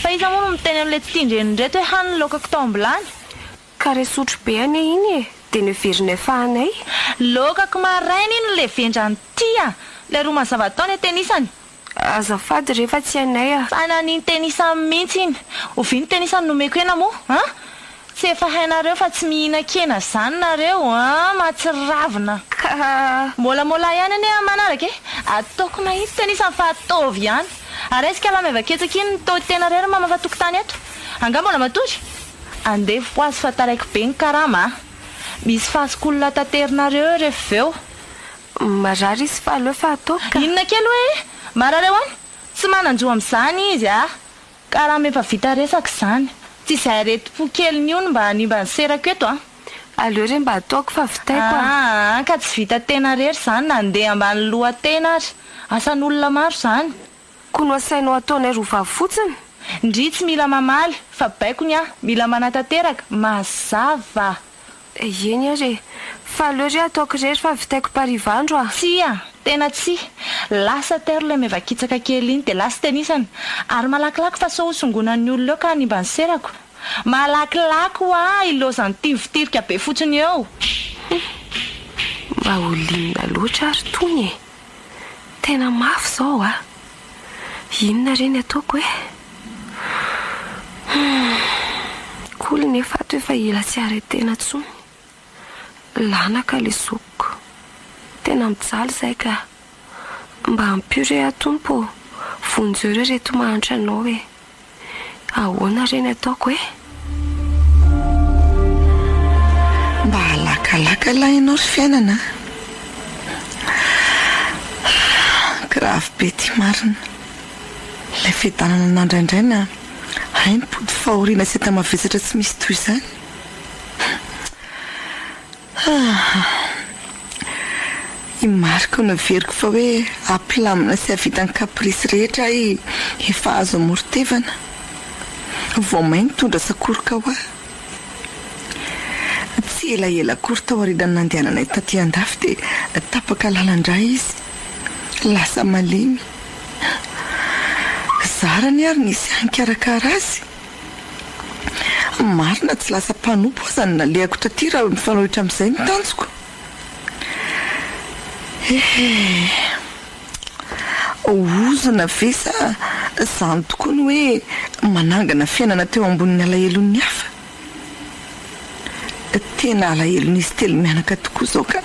Fa iza moa no miteny an'ilay tsy tian-dreniny ireto hoe hano ny laokako tao am-bilany? Ka re sotro be anie iny e! Dia noheverinay fa anay. Laokako maraina iny ilay vendrana ity a! Ilay roa mazava tao ny tenisany. Azafady re fa tsy hainay a! Fa nanino tenisany mihitsy iny? Oviana tenisany nomeko hena moa an? Tsy efa hainareo fa tsy mihinan-kena zany nareo an! Mahatsiravina! Ka. Môlamôla ihany anie amin'ny manaraka e! Ataoko mahitsy tenisany fa ataovy ihany! Ary aiza kala maivaketsaka iny ny toa tena rery mamafa tokotany eto? Angaha mbola matory? Andeha ho azy fa taraiky be ny karama a! Misy fasik'olona taterinareo eo rehefa avy eo. Marary izy fa aleo fa ataoko ka. Inona kely hoe marary ahoana? Tsy manan-jo amin'izany izy a! Karama efa vita resaka izany. Tsy izay aretim-po keliny io no mba hanimba ny serako eto a! Aleo re mba ataoko fa vitaiko a! Aa ka tsy vita tena rery izany na handeha ambany loha-tena ary. Asan'olona maro izany. Ko no asainao ataonay roa vavy fotsiny? Ndry tsy mila mamaly fa baiko ny ahy, mila manatanteraka, mazava! Eny ary e! Fa aleo re ataoko irery fa vitaiko parivandro a! Tsia, tena tsia! Lasa tairo ilay mevakitsaka kely iny dia lasa tenisany! Ary malakilaky fa sao ho songonan'ny olona eo ka hanimba ny serako! Malakilaky hoa ilaozan'ity mivotirika be fotsiny eo! Hum! Mba ho liana loatra ary tony e! Tena mafy izao a! Inona re ny ataoko e? Humm! Cool nefa ato efa ela tsy haray-tena tsony. Lanaka le zokiko. Tena mijaly zahay ka. Mba ampio re aho Tompo ô! Vonjeo re reto mahantra anao e! Ahoana re ny ataoko e? Mba lakalaka lahy ianao ry fiainana a! Grave be ity marina. Ilay fiadanana nandraindraina hay nipody fahoriana sy enta-mavesatra tsy misy toy izany. I Marc no heveriko fa hoe hampilamina sy hahavita ny caprice rehetra hay efa azo amoron-tevana. Vao may nitondra sakoroka ho ahy. Tsy elaela akory taorian'ny nandehananay taty andafy dia tapaka lalan-drà izy. Lasa malemy. Zarany ary nisy nikarakara azy. Marina tsy lasa mpanompo aza ny nalehako taty raha mifanohitra amin'izay ny tanjoko. Ehe. Ozona ve sa izany tokoa ny hoe manangana fiainana teo ambonin'ny alahelon'ny hafa? Tena alahelon'izy telo mianaka tokoa izao ka.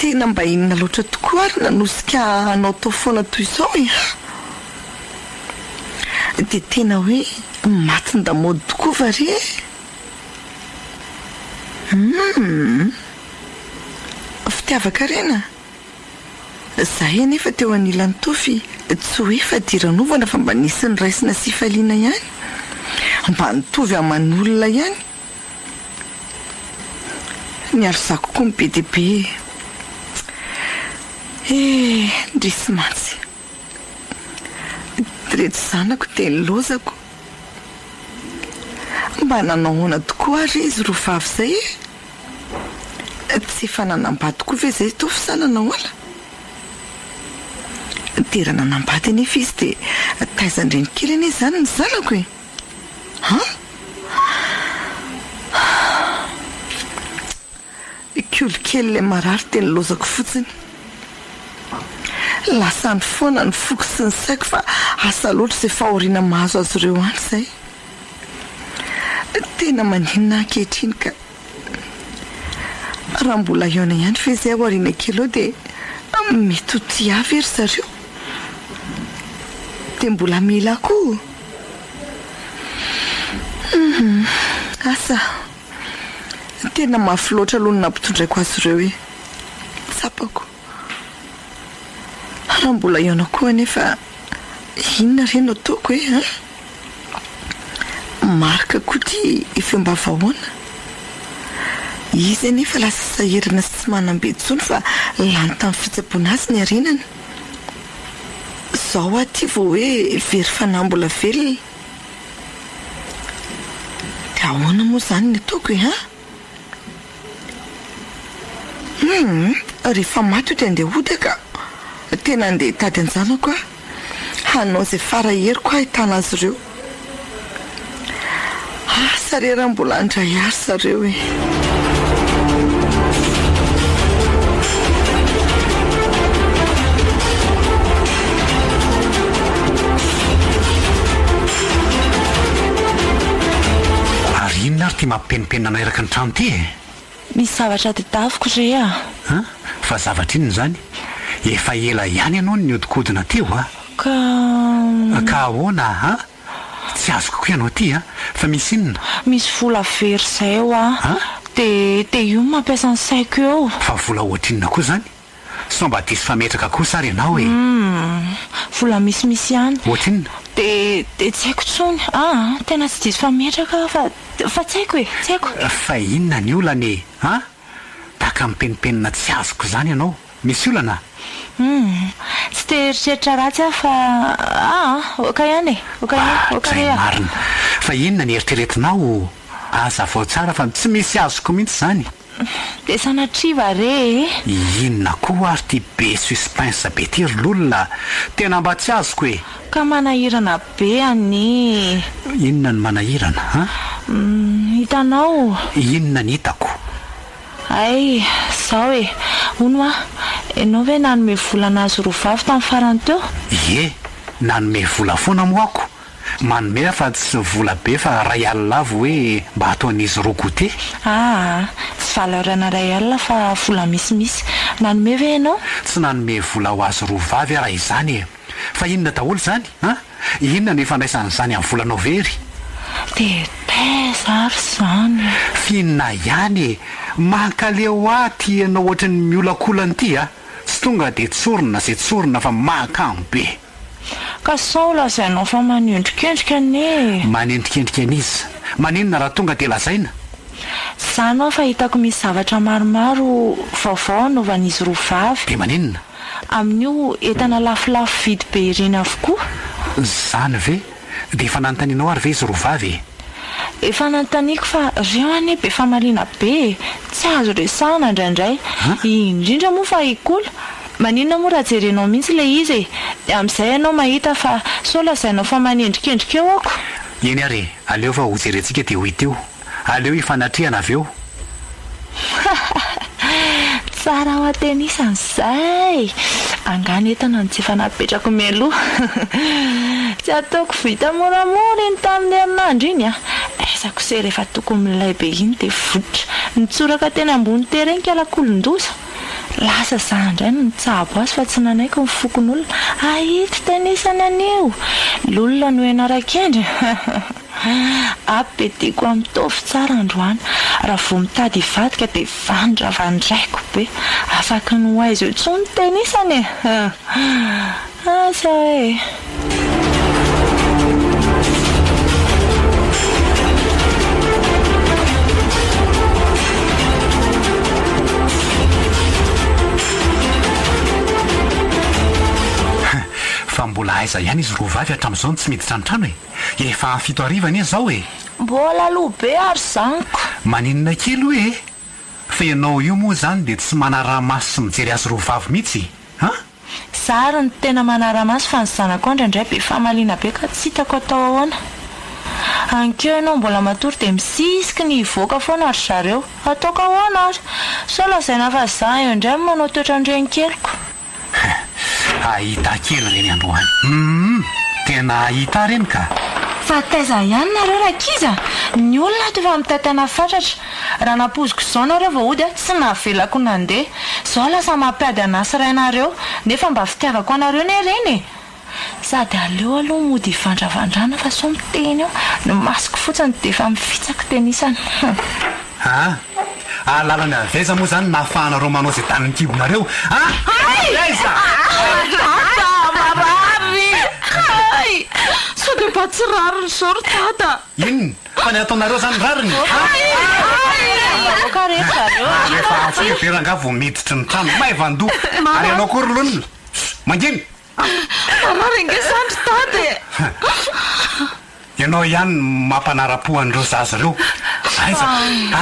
Tena mba inona loatra tokoa ary nanosika hanaotao foana toy izao e? Dia tena hoe matin-damaody tokoa va re e? Humm! Fitiavan-karena? Zahay anefa teo anilan'i Tofy tsy hoe fadiranovana fa mba nisy niraisina sy hifaliana ihany. Mba nitovy aman'olona ihany. Ny arizako koa be dia be e. Eh, indrisy mantsy. Ireto zanako dia nilaozako. Mba nanao ahoana tokoa ary izy roa vavy izay e? Tsy efa nanambady koa ve izay Tovo sa nanao ahoana? Dia raha nanambady anefa izy dia taizan-drenikely anie izany ny zanako e! An? Kolo kely ilay marary dia nilaozako fotsiny. Lasa any foana ny foko sy ny saiko fa asa loatra izay fahoriana mahazo azy ireo any izay. Tena maninona ahy ankehitriny ka. Raha mbola hihaona ihany ve izay aoriana kely eo dia mety ho tia ahy ve ry zareo? Dia mbola mila ahy koa? Hum, asa. Tena mafy loatra aloha ny nampitondraiko azy ireo e! Tsapako. Raha mbola hihaona koa anefa, inona re no ataoko e? An? Marc koa ity efa eo am-bavahoana. Izy anefa lasa sahirana sy tsy manam-be intsony fa lany tamin'ny fitsaboana azy ny harenany. Izao aho ity vao hoe very fanahy mbola velona. Dia ahoana moa izany ny ataoko e an? Humm, rehefa maty io dia andeha hody aho ka. Tena andeha hitady an-janako aho. Hanao izay fara heriko aho ahitana azy ireo. Asa re raha mbola handray ahy ry zareo e. Ary inona ary ity mampipenimpenina anao eraky ny trano ity e? Misy zavatra tedaviko re a! An? Fa zavatra inona izany? Efa ela ihany ianao no nihodinkodina teo a! Ka. Ka ahoana an? Tsy azoko koa ianao ity an! Fa misy inona? Misy vola very izay hoa. An? Dia dia io no mampiasa ny saiko eo. Fa vola ohatrinona koa izany? Sao mba diso fametraka kosa ary ianao e? Humm. Vola misimisy ihany. Ohatrinona? Dia dia tsy haiko intsony. Aa, tena tsy diso fametraka aho fa fa tsy haiko e, tsy haiko. Fa inona ny olana e? An? Tahaka mipenipenina tsy azoko izany ianao. Misy olana? Humm. Tsy te hieritreritra ratsy aho fa aa, ok ihany e, ok ihany, ok Dray re a. marina. Fa inona ny eritreretinao? Hazavao tsara fa tsy misy azoko mihitsy izany. Dia sanatria va re e! Inona koa ary ty be suspense be ty ry lolona a! Tena mba tsy azoko e! Ka manahirana be anie e! Inona no manahirana an? Hitanao? Inona ny hitako? Hay, zao e! Hono hoa, ianao ve nanome vola an'azy roa vavy tamin'ny farany teo? Ie, nanome vola foana moa ako! Manome aho fa tsy vola be fa ray alina avy hoe mba ataon'izy roa goûter. Aa, tsy valeur-na ray alina fa vola misimisy. Nanome ve ianao? Tsy nanome vola ho azy roa vavy aho raha izany e! Fa inona daholo izany an? Inona no ifandraisan'izany amin'ny volanao very? Dia taiza ary izany e? F'inona ihany e! Mankaleo ahy ity ianao ohatry ny miolakolana ity a! Tsy tonga dia tsorina izay tsorina fa mahakamo be! Ka sao lazainao fa manendrikendrika anie e! Manendrikendrika an'iza? Maninona raha tonga dia lazaina? Izany hoa fa hitako misy zavatra maromaro vaovao anaovan'izy roa vavy. Dia maninona? Amin'io entana lafolafo vidy be ireny avokoa. Izany ve? Dia efa nanontanianao ary ve izy roa vavy e? Efa nanontaniako fa reo anie be famaliana be e! Tsy azo resahana indraindray. Indrindra moa fa i Kola. Maninona moa raha jerenao mihitsy ilay izy e! Dia amin'izay ianao mahita fa sao lazainao fa manendrikendrika eo ako. Eny ary e! Aleo fa hojerentsika dia ho hita eo. Aleo hifanatrehana avy eo. Tsara ho atenisany izay! Angaha ny entana no tsy efa napetrako mialoha? Tsy ataoko vita moramora iny tamin'ny herinandro iny an! Aiza kosa rehefa tokony milay be iny dia vototra. Nitsoraka teny ambony terrain kalakolondoza. Lasa za indray no nitsabo azy fa tsy nanaiky ny fokonolona. Ahitsy tenisany anio! Lolona no ianaran-kendry. Appétit-ko mitovy tsara androany. Raha vao mitady hivadika dia vandravandraiko be. Afaky ny ho aiza eo intsony ny tenisany e! Asa e! Fa mbola aiza ihany izy roavavy hatramin'izao no tsy miditra ny trano e? Efa fito hariva anie izao e! Mbola aloha be ary zaniko. Maninona kely hoe e? Fa ianao io moa izany dia tsy manara-maso sy mijery azy roa vavy mihitsy an? Za ary no tena manara-maso fa ny zanakao indraindray be famaliana be ka tsy hitako atao ahoana. Ankeo ianao mbola matory dia misisiky ny hivoaka foana ry zareo. Ataoko ahoana ary? Sao lazaina fa za eo indray no manao toetran-drenikeliko. Hahita kely ireny androany. Humm! Tena hahita ireny ka! Fa taiza ihany nareo rankizy a! Ny olona ato efa mitaitaina fatratra. Raha nampoiziko izao nareo vao hody a, tsy navelako nandeha. Izao lasa mampiady anah sy rainareo. Nefa mba fitiavako anareo ne ireny e! Sady aleo aloha mody hivandravandrana fa sao miteny eo, ny masoko fotsiny dia efa mifitsaka tenisany. Hum. Aa! Alalany avy aiza moa izany nahafahanareo manao izay danin'ny kibonareo? Aa! Avy aiza? Dada a! Marary! Hay! Sao dia mba tsy rariny izao ry dada? Inona? Fa ny ataonareo izany rariny? Vahoaka re ry zareo a! Ary efa firy be rangaha vao miditry ny trano? Maivan-doha! Ary ianao koa ry lonona? Mangina! Marary ange izany ry dada e! Ianao ihany no mampanara-po an'ireo zaza ireo. Aiza,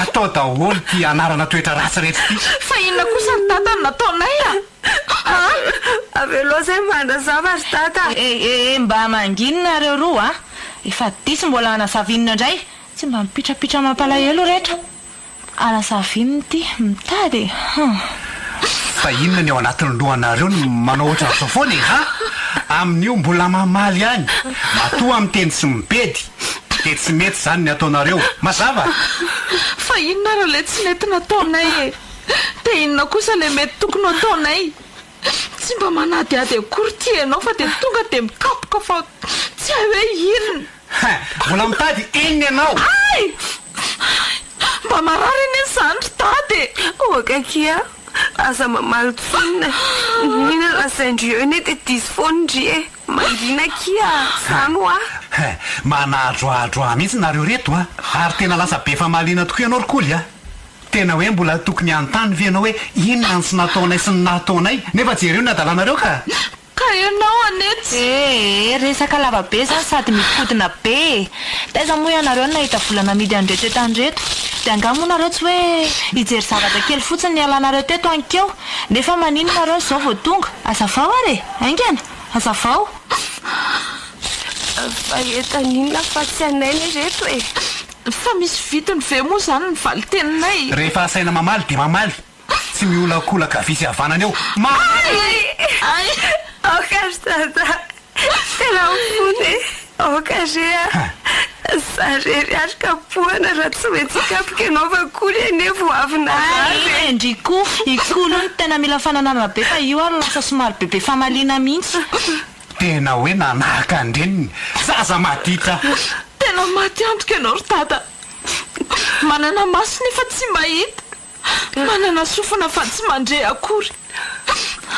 atao daholo ity anarana toetra ratsy rehetra ity. Fa inona kosa ry dada no nataonay a? A? Avelao izay mba hanazava ry dada. Eh eh eh, mba mangina nareo roa a! Efa diso mbola hanazava inona indray? Tsy mba mipitrapitra mampalahelo reto. Hanazava inona ity? Mitady e! Hum. Fa inona ny ao anatin'ny lohanareo no manao ohatran'izao foana e? Ha? Amin'io mbola mamaly ihany. Matoa miteny sy mibedy dia tsy mety izany ny ataonareo. Mazava? Fa inona ary ilay tsy nety nataonay e? Dia inona kosa ilay mety tokony ho ataonay? Tsy mba manadihady akory ity ianao fa dia tonga dia mikapoka fa tsy hay hoe inona. Ha! Mbola mitady inona ianao? Hay! Mba marary anie izany ry dada e! Ok akia, aza mamaly tsony e! N'inona lazain-dry eo anie dia diso foana ndry e! Mangina akia, zany hoa! Ha! Manadroadroa mihitsy nareo reto a! Ary tena lasa be famaliana tokoa ianao ry Koly a! Tena hoe mbola tokony hanontany ve ianao hoe inona ny tsy nataonay sy ny nataonay nefa jereo ny hadalanareo ka! Ka ianao anie tsy. Ee, resaka lava be zany sady mikodina be e! Taiza moa ianareo no nahita vola namidy an'ireto entana ireto? Dia angaha moa nareo tsy hoe hijery zavatra kely fotsiny nialanareo teto ankeo? Nefa maninona nareo izao vao tonga? Azavao ary e! Haingana! Azavao! Fa entana inona fa tsy anay anie ireto e! Fa misy vidiny ve moa izany ny valin-teninay? Rehefa asaina mamaly dia mamaly, tsy miolakolaka havia sy havanana eo. Mamaly! Ay! Aoka ry Dada, tena mifona e! Aoka re a! Za rery ary kapohana raha tsy maintsy hikapoka ianao fa koly anie vao avy narary e! Ay ndry koa, i Kolo no tena mila fananarana be fa io ary lasa somary bebe famaliana mihitsy. Tena hoe nanahaka an-dreniny. Zaza maditra! Tena maty antoka ianao ry Dada. Manana maso nefa tsy mahita, manana sofina fa tsy mandre akory,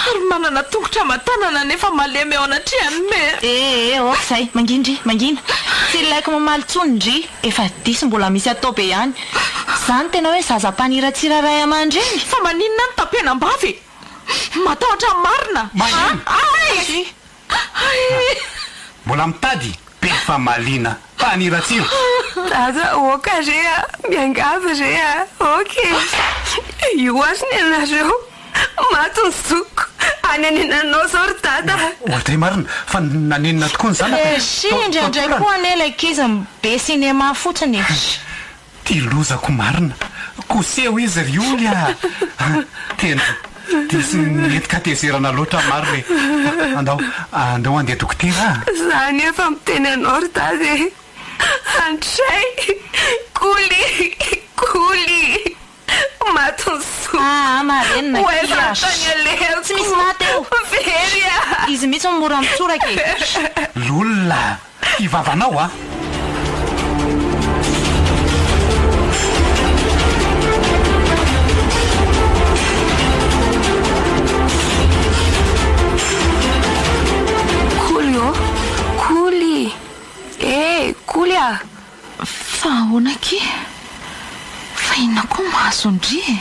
ary manana tongotra aman-tanana nefa malemy eo anatrehan'ny mera. Eh eh, ok izay, mangina ndry, mangina. Tsy ilaiko mamaly intsony ndry, efa diso mbola misy atao be ihany. Izany tena hoe zaza mpaniratsira ray aman-dreny? Fa maninona no tapenam-bava e? Matahotra ny marina Maheno. Ay! Ay! Mbola mitady be famaliana mpaniratsira. Dada ok re a! Miangavy re a! Ok e! Io ary ny anareo! Maty ny zokiko! Any anenanao zao ry dada a! Oadray marina fa nanenina tokoa ny zanako e! Sy indraindray koa anie ilay ankizy be cinéma fotsiny e! Ty lozako marina. Koseho izy ry oly a! Tena diso nentin-katezerana loatra marina e! Andao, andao handeha dokotera a! Za anefa miteny anao ry dada e! Andray! Koly! Koly! Maty ny zokiko! Aa marenina Ho aiza akia! ny tany alehako? Tsy misy maty eo! Very a! Izy mihitsy no mora mitsoraka e! Lolona! Ty vavanao a! Koly a! Fa ahoana akia? Fa inona koa mahazo an-dry e?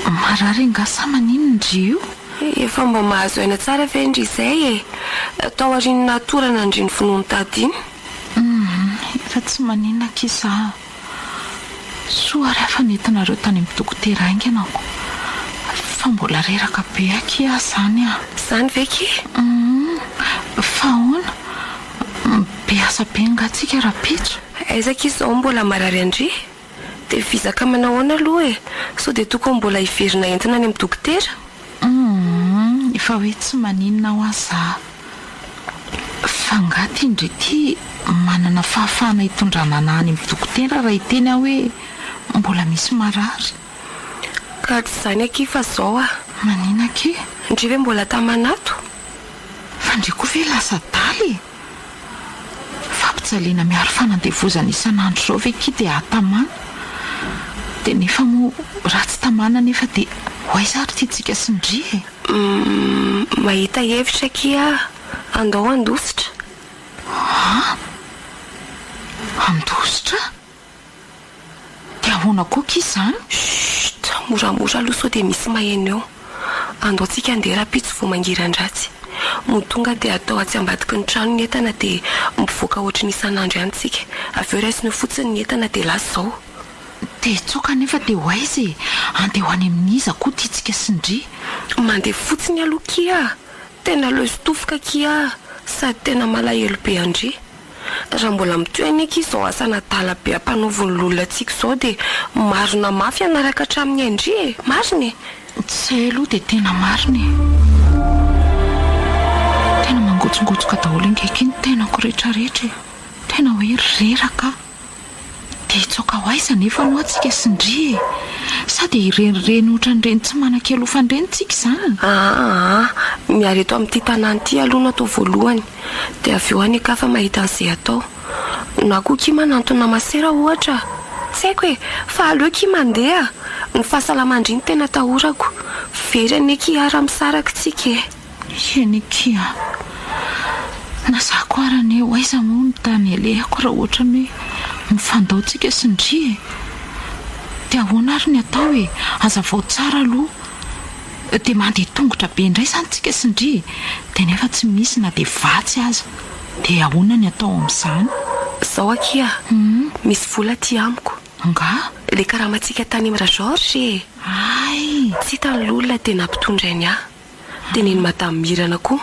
Marary angaha sa maninona ndry io? Efa mba mahazo aina tsara ve ndry izay e? Tao aorian'ny nahatorana an-dry ny vonoiny tady iny. Humm, efa tsy maninona akia za. Soa ary aho fa nentinareo tany amin'ny dokotera haingana ko. Fa mbola reraka be akia aho izany ah. Izany ve akia? Humm, fa ahoana? Be asa be angaha tsika rahampitso? Aiza akia izao mbola marary an-dry? Dia vizaka manahoana aloha e? Sao dia tokony mbola hiverina entina any amin'ny dokotera? Humm, efa hoe tsy maninona hoa za. Fa angaha ty ndry ty manana fahafahana hitondrana anah any amin'ny dokotera raha hiteny aho hoe mbola misy marary? Ka tsy izany akia fa zao ah. Manina akia? Ndry ve mbola tamana ato? Fa ndry koa ve lasa adala e? Fampijaliana miaro fanandevozana isan'andro izao ve ki dia hahatamana? Dia nefa moa raha tsy tamana nefa dia ho aiza ary ity tsika sy ndry e? Humm, mahita hevitra akia aho, andao handositra. An? Handositra? Dia ahoana koa akia izany? Chut! Moramora aloha sao dia misy maheno eo. Andao tsika handeha rahampitso vao mangiran-dratsy. Mody tonga dia atao atsy ambadiky ny trano ny entana dia mivoaka ohatry ny isan'andro ihany tsika. Avy eo raisina eo fotsiny ny entana dia lasa izao. Dia tsoaka anefa dia ho aiza e? Andeha ho any amin'iza koa ity tsika sy ndry? Mandeha fotsiny aloha kia a! Tena leo sy tofoka kia a! Sady tena malahelo be an-dry. Raha mbola mitohy anie akia izao asan'adala be ampanaovin'ny lolona antsika izao dia marina mafy hanaraka hatramin'ny ain-dry e! Marina e! Tsy hay aloha dia tena marina e! Tena mangotsongotsoka daholo ange akia ny tenako retraretra e! Tena hoe reraka aho. Dia hitsoaka ho aiza anefa aloha tsika sy ndry e? Sa dia hirenireny ohatran'ireny tsy manan-kialofana ireny tsika izany? Aa, miala eto amin'ity tanàna ity aloha no atao voalohany, dia avy eo any an-kafa mahita an'izay atao. Na koa kia manantona masera ohatra. Tsy haiko e, fa aleo kia mandeha. Ny fahasalaman-dry no tena atahorako. Very anie kia raha misaraka tsika e. Eny akia a! Na za koa ary anie ho aiza moa ny tany alehako raha ohatra ny hoe mifandao tsika sy ndry e! Dia ahoana ary ny atao e? Hazavao tsara aloha. Dia mandeha tongotra be indray izany tsika sy ndry e! Dia nefa tsy misy na dia vatsy aza. Dia ahoana ny atao amin'izany? Zao akia, misy vola aty amiko. Angaha? Ilay karamantsika tany amin'i Rageorges e! Hay! Tsy hitan'ny lolona dia nampitondrainy ahy. Teneno madame Mirana koa.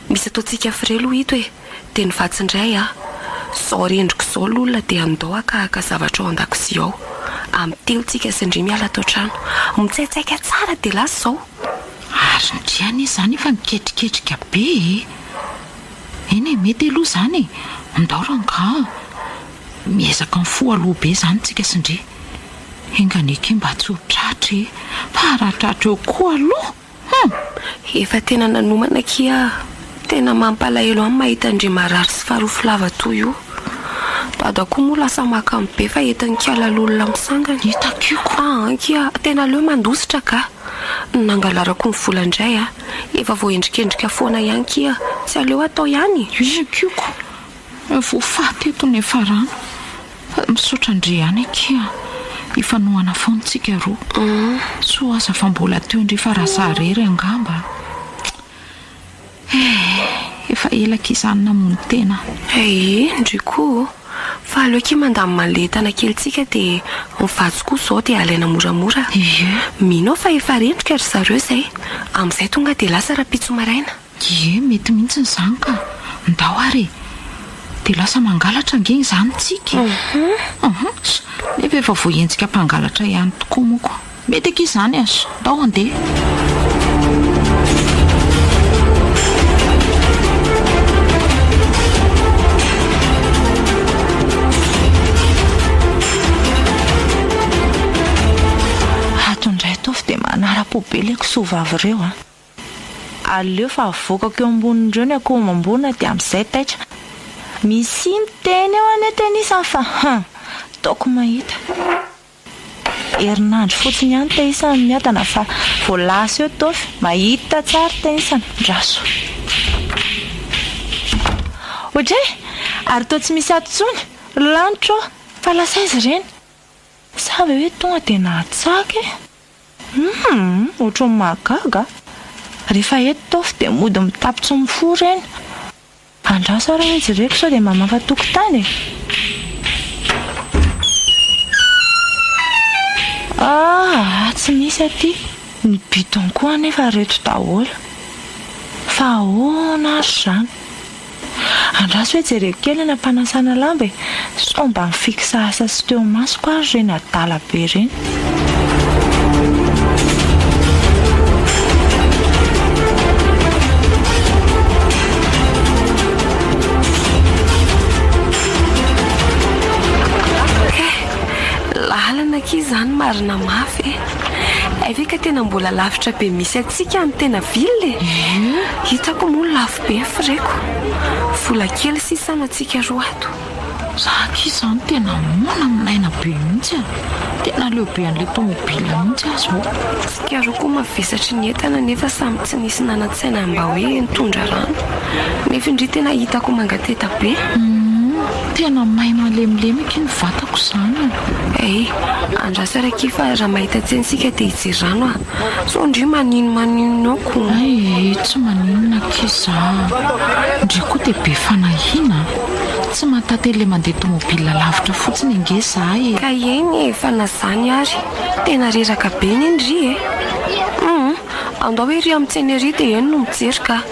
Misy ataontsika frais aloha ito e. Dia ny vatsy indray a. Zao rendriko izao lolona dia andao haka haka zavatra ao an-dakozia ao. Amin'ny telo tsika sy ndry miala ato an-trano. Mitsaitsaika tsara dia lasa izao. Ary ndry anie izany efa niketriketrika be e. Eny e, mety aloha izany e. Andao rangaha. Miezaka mifoha aloha be izany tsika sy ndry. Enga anie akia mba tsy ho tratra e! Fa raha tratra eo koa aloha hum! Efa tena nanomana akia aho. Tena mampalahelo ahy ny mahita an-dry marary sy farofy lava toy io. Dada koa moa lasa makamo be fa entin'ny kiala lolona misangana. Hitako io ko. Aa akia, tena aleo mandositra ka. Ny nangalarako ny vola indray a. Efa voaendrikendrika foana ihany kia. Tsy aleo atao ihany? Io akia ko. Voafaty eto ny farano. Misaotra ndry ihany akia a! Hifanohana foana tsika roa. Soa aza fa mbola teo ndry fa raha za rery angamba eh! Efa ela akia zany namono tena. Ee, ndry koa ô! Fa aleo akia mandamina an'le entana kely tsika dia ny vatsy koa zao dia alaina moramora. Ie. Mino aho fa efa rendrika ry zareo izay. Amin'izay tonga dia lasa rahampitso maraina. Ie, mety mihitsy izany ka. Ndao ary e. Dia lasa mangalatra ange izany tsika e. Uhum. Nefa efa voahenjika mpangalatra ihany tokoa moa ko. Mety akia izany a. Ndao handeha. Ato indray ataovy dia manara-po be ilay kisoa vavy ireo an. Aleo fa avoakako eo ambonin'ireo ny akoho amam-borona dia amin'izay taitra. Misia miteny eo anie tenisany fa hum! Ataoko mahita. Herinandro fotsiny ihany teisany miadana fa vao lasa eo Tofy, mahita tsara tenisany. Ndraso. Ohatray! Ary toa tsy misy ato intsony! Lanitra ô! Fa lasa aiza ireny? Sa ve hoe tonga dia nahatsaka e? Humm! Ohatran'ny mahagaga a! Rehefa eto Tofy dia mody mitapy tsy mifoha ireny. Andraso ary hoe jereko sao dia mamafa tokotany e! Aa! Tsy misy aty. Ny bidon koa anefa reto daholo. Fa ahoana ary izany? Andraso hoe jereko kely any am-panasana lamba e! Sao mba mi-fixe asa sy teo imasoko ary ireny adala be ireny. Kay, lalana akia izany marina mafy e! Hay ve ka tena mbola lavitra be misy antsika ny tena ville e! Hitako moa lafo be ny frais-ko. Vola kely sisa no antsika roa ato. Za akia izany tena moana milaina be mihitsy a! Tena leo be an'ilay tomobile mihitsy aho izao. Tsika roa koa mavesatry ny entana nefa samy tsy nisy nanan-tsaina mba hoe nitondra rano. Nefa indry tena hitako mangateta be. Humm, tena may malemilemy akia ny vatako izany a! Hey, andraso ary akia fa raha mahita tsena isika dia hijery rano aho. Sao ndry manino maninona eo ko. Hay, tsy maninona akia za. Ndry koa dia be fanahiana a! Tsy mahatate le mandeha tomobile lavitra fotsiny ange za e! Ka eny e, fa na zany ary, tena reraka be anie ndry e! Humm, andao ery amin'ny tsena ery dia eny no mijery ka!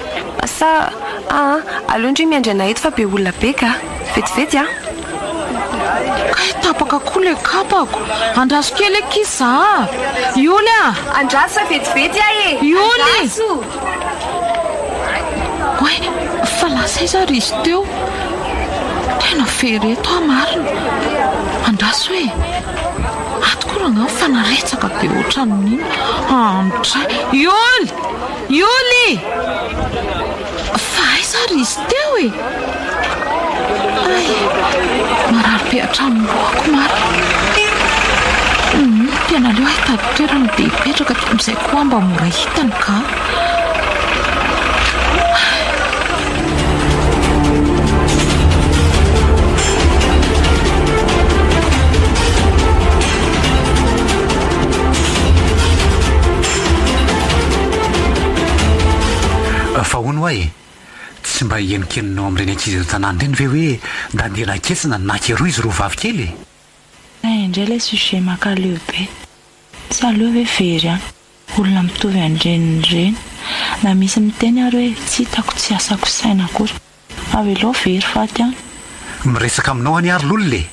Sa, aa, aleo ndry miandry anah eto fa be olona be ka! Vetivety a! Kay tapaka koa le kapako. Andraso kely akia za a! Yoly a! Andraso fa vetivety aho e! Yoly! Andraso! Oay, fa lasa aiza ary izy teo? Tena very eto aho marina. Andraso e! Ato koa rangahy mifanaretsaka be ohatran'ny inona. Andray! Yoly! Yoly! Fa aiza ary izy teo e? Hay! Marary be hatramin'ny lohako marina. Humm, tena aleo aho hitady toerana dia hipetraka dia amin'izay koa aho mba mora hitany ka. Fa hono hoa e! Tsy mba henonkenonao amin'ireny ankizy eto an-tanàna ireny ve hoe ndandeha naketsy na nakeroa izy roa vavy kely e? Hay indray ilay sujet mankaleo be. Tsy aleo ve very any. Olona mitovy an-dreniny ireny. Na misy miteny ary hoe tsy hitako tsy asako saina akory. Avelao very faty any. Miresaka aminao anie ary Lolona e!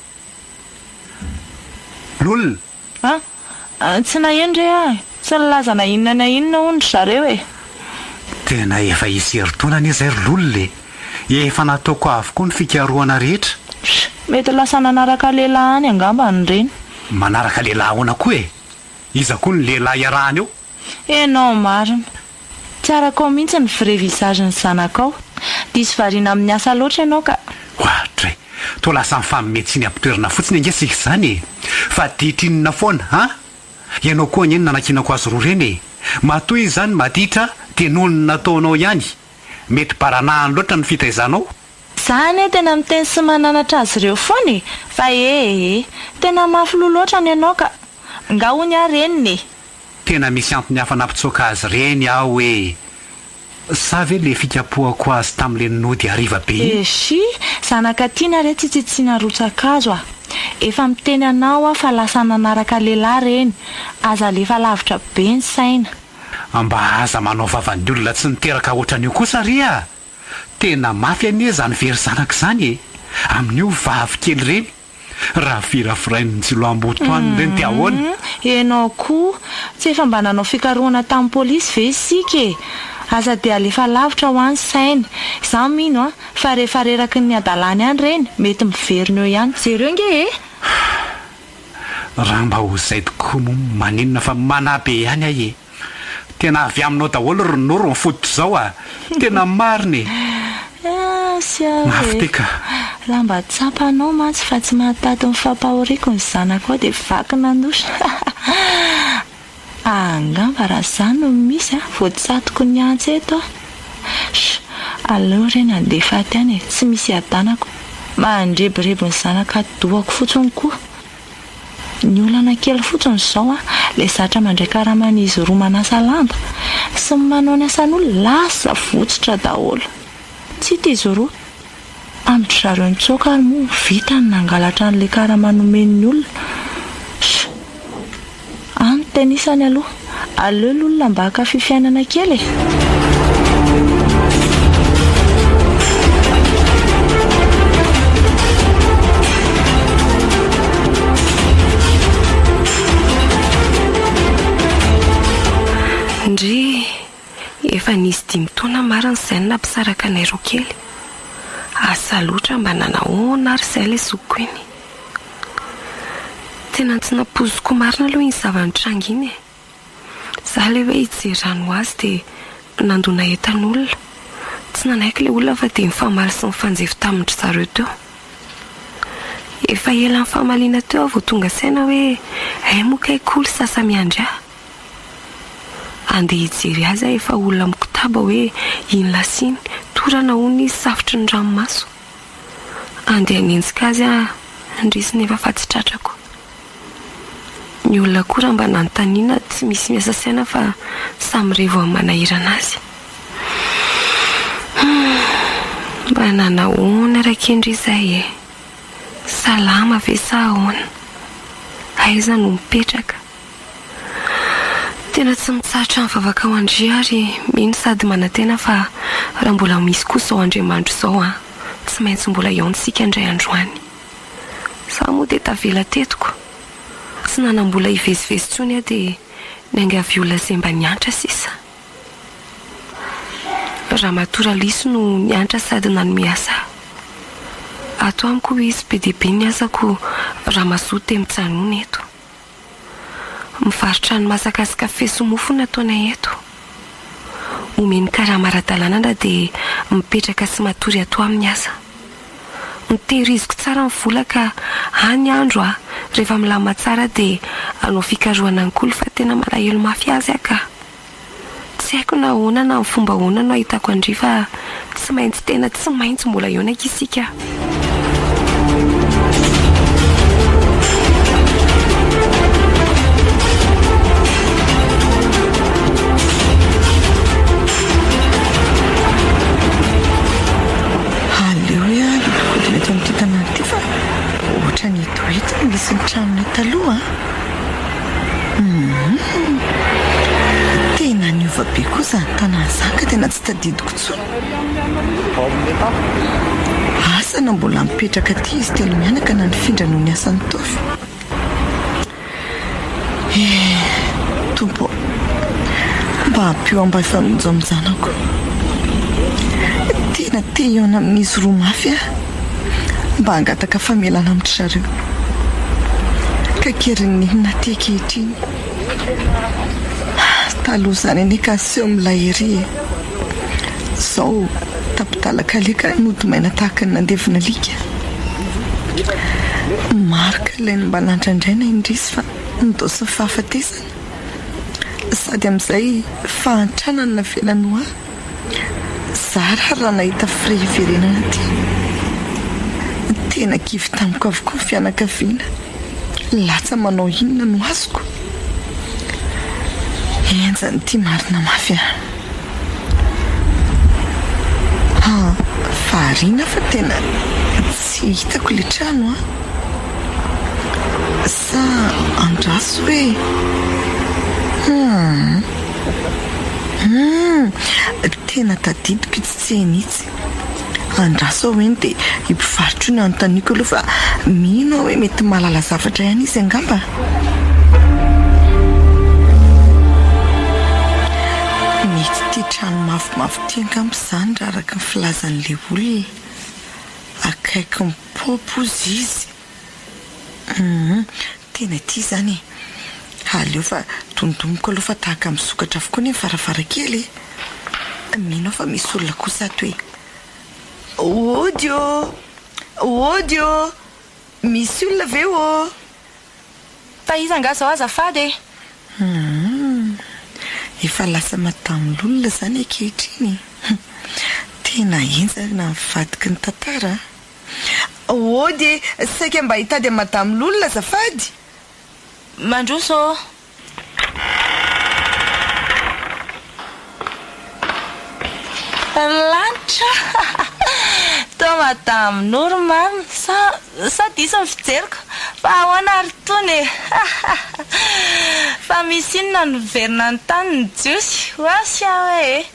Lolona! A! Tsy naheno re aho e! Tsy nilaza na inona na inona hono ry zareo e! Tena efa hisy herintaona anie izay ry Lolona e! Efa nataoko avokoa ny fikarohana rehetra. Sh! Mety lasa nanaraka lehilahy any angamba ny reny. Manaraka lehilahy ahoana koa e? Iza koa ny lehilahy iarahany eo? Enao marina. Tsy arakao mihitsy ny vrai visage ny zanakao. Diso variana amin'ny asa loatra ianao ka. Oadray! Toa lasa mifanome tsiny am-pitoerana fotsiny ange isika izany e! Fa ditra inona foana an? Ianao koa anie no nanakianako azy roa ireny e! Matoa izy izany maditra dia noho ny nataonao ihany. Mety baranahany loatra ny fitaizanao. Za anie tena miteny sy mananatra azy ireo foana e! Fa ee! Tena mafy loha loatra ny anao ka! Nga hono aho reniny e! Tena misy antony hafa nampitsoaka azy ireny aho e! Sa ve le fikapohako azy tamle nody hariva be iny? Eshi! Zanaka tiana re tsy tsitsiana rotsa-kazo a! Efa miteny anao aho fa lasa nanaraka lehilahy reny, aza alefa lavitra be ny saina. Mba aza manao vavan'ny olona tsy niteraka ohatran'io kosa re a! Tena mafy anie izany very zanaka izany e! Amin'io vavy kely ireny, raha firafirain'ny jiolahimboto any ireny dia ahoana? Humm, enao koa, tsy efa mba nanao fikarohana tamin'ny polisy ve isika e? Aza dia alefa lavitra hoa ny saina. Izaho mino an, fa rehefa reraky ny hadalany any ireny, mety miverina eo ihany. Jereo nge e! Raha mba ho izay tokoa moa maninona fa manahy be ihany aho e! Tena avy aminao daholo ry Noro ny fototr'izao a! Tena marina e! Asy aho Mafy e! ty ka! Raha mba tsapanao mantsy fa tsy mahataty ny fampahoriako ny zanakao dia vaky nandositra Angamba raha izany no misy a, voatsatoko ny antsy eto aho. Sh! Aleo re nandeha faty any e, tsy misy iadanako. Mandrebireby ny zanaka atidohako fotsiny koa. Ny olana kely fotsiny izao an, ilay zatra mandray karaman'izy roa manasa lamba sy ny manao ny asan'olona lasa votsotra daholo. Tsy hita izy roa. Tamin-dry zareo nitsoaka ary moa vita ny nangalatra an'ilay karama nomen'ny olona. Sh! Any tenisany aloha. Aleo lolona mba hankafy fiainana kely e! Ndry! Efa nisy dimy taona marina izay no nampisaraka anay roa kely. Asa loatra mba nanahoana ary izay ilay zokiko iny. Tena tsy nampoiziko marina aloha iny zava-nitranga iny e. Za ilay hoe hijery rano ho azy dia nandona entan'olona. Tsy nanaiky ilay olona fa dia nifamaly sy nifanjevo tamin-dry zareo teo. Efa ela nifamaliana teo aho vao tonga saina hoe hay moa kay kolo sasa miandry ahy. Andeha hijery azy aho efa olona mikotaba hoe iny lasa iny, torana hono izy safotry ny ranomaso. Andeha hanenjika azy aho indrisy nefa fa tsy tratrako. Ny olona koa raha mba nanontaniana tsy misy miasa saina fa samy revo amin'ny manahirana azy. Humm, mba nanahoana Rakendry izay e? Salama ve sa ahoana? Aiza no mipetraka? Tena tsy mitsahatra mivavaka ho an-dry ary mino sady manantena fa raha mbola misy koa izao Andriamanitra izao an, tsy maintsy mbola hihaona isika indray andro any. Za moa dia tavela teto ko. Tsy nanam-bola hivezivezy intsony aho dia niangavy olona izay mba niantra sisa. Ramatoa Raliso no niantra sady nanome asa ahy. Ato amiko hoy izy be dia be ny asako raha mazoto dia mijanona eto. Mivarotra hani-masaka sy kafe sy mofo no ataonay eto. Omeny karama ara-dalàna na dia mipetraka sy matory ato aminy aza. Notehiriziko tsara ny vola ka any andro aho rehefa milamina tsara dia hanao fikarohana an'i Kolo fa tena malahelo mafy azy aho ka. Tsy haiko na ahoana na amin'ny fomba ahoana no ahitako an-dry fa tsy maintsy tena tsy maintsy mbola hihaona akia isika. Aleo hoe aho hiodikodina eto amin'ity tanàna ity fa ohatran'ny eto eto no nisy ny tranonay taloha an! Humm. Tena niova be koa izany tanàna izany ka tena tsy tadidiko intsony. Asa na mbola mipetraka aty izy telo mianaka na nifindra noho ny asan'ny Tofa. Eh, Tompo ô, mba ampio aho mba hifanojo amin-janako. Tena te hihaona amin'izy roa mafy aho. Mba hangataka famelana amin-dry zareo. Kaikerin'ny inona aty ankehitriny? Taloha izany anie ka seho milay ery e! Izao tapi-dalan-kaleha nody maina tahaka ny nandevina alika. Marc ilay mba nandrandraina indrisy fa nidaosin'ny fahafatesana. Sady amin'izay fahantrana no navelany ho ahy. Zara ary raha nahita frais hiverenana aty. Tena kivy tamiko avokoa ny fianakaviana. Latsa manao inona no azoko? Henjana ity marina mafy a! Ah, variana fa tena tsy hitako ilay trano a! Sa andraso hoe? Hum. Humm! Tena tadidiko itsy tsena itsy. Andraso aho eny dia io mpivarotra io no anontaniako aloha fa mino aho hoe mety mahalala zavatra ihany izy angamba. Mety ity trano mavomavo ity angamba izany raha araka ny filazan'ilay olona. Akaikin'ny paompy hozy izy. Humm, tena ity izany e! Aleo fa dondoniko aloha fa tahaka misokatra avokoa anie ny varavarankely e! Mino aho fa misy olona kosa ato e! Ody ô! Ody ô! Misy olona ve ô? Fa iza angaha izao azafady e? Humm, efa lasa madame lolona izany ankehitriny e! Tena henjana ny vadiky ny tantara a! Ody e, saika mba hitady an'i Madame Lolona azafady. Mandroso ô! Lanitra! Toa Madame Noro marina sa sa diso ny fijeriko? Fa ahoana ary itony e? Fa misy inona no niverina nanontany ny Jiosy? Hoasy aho e!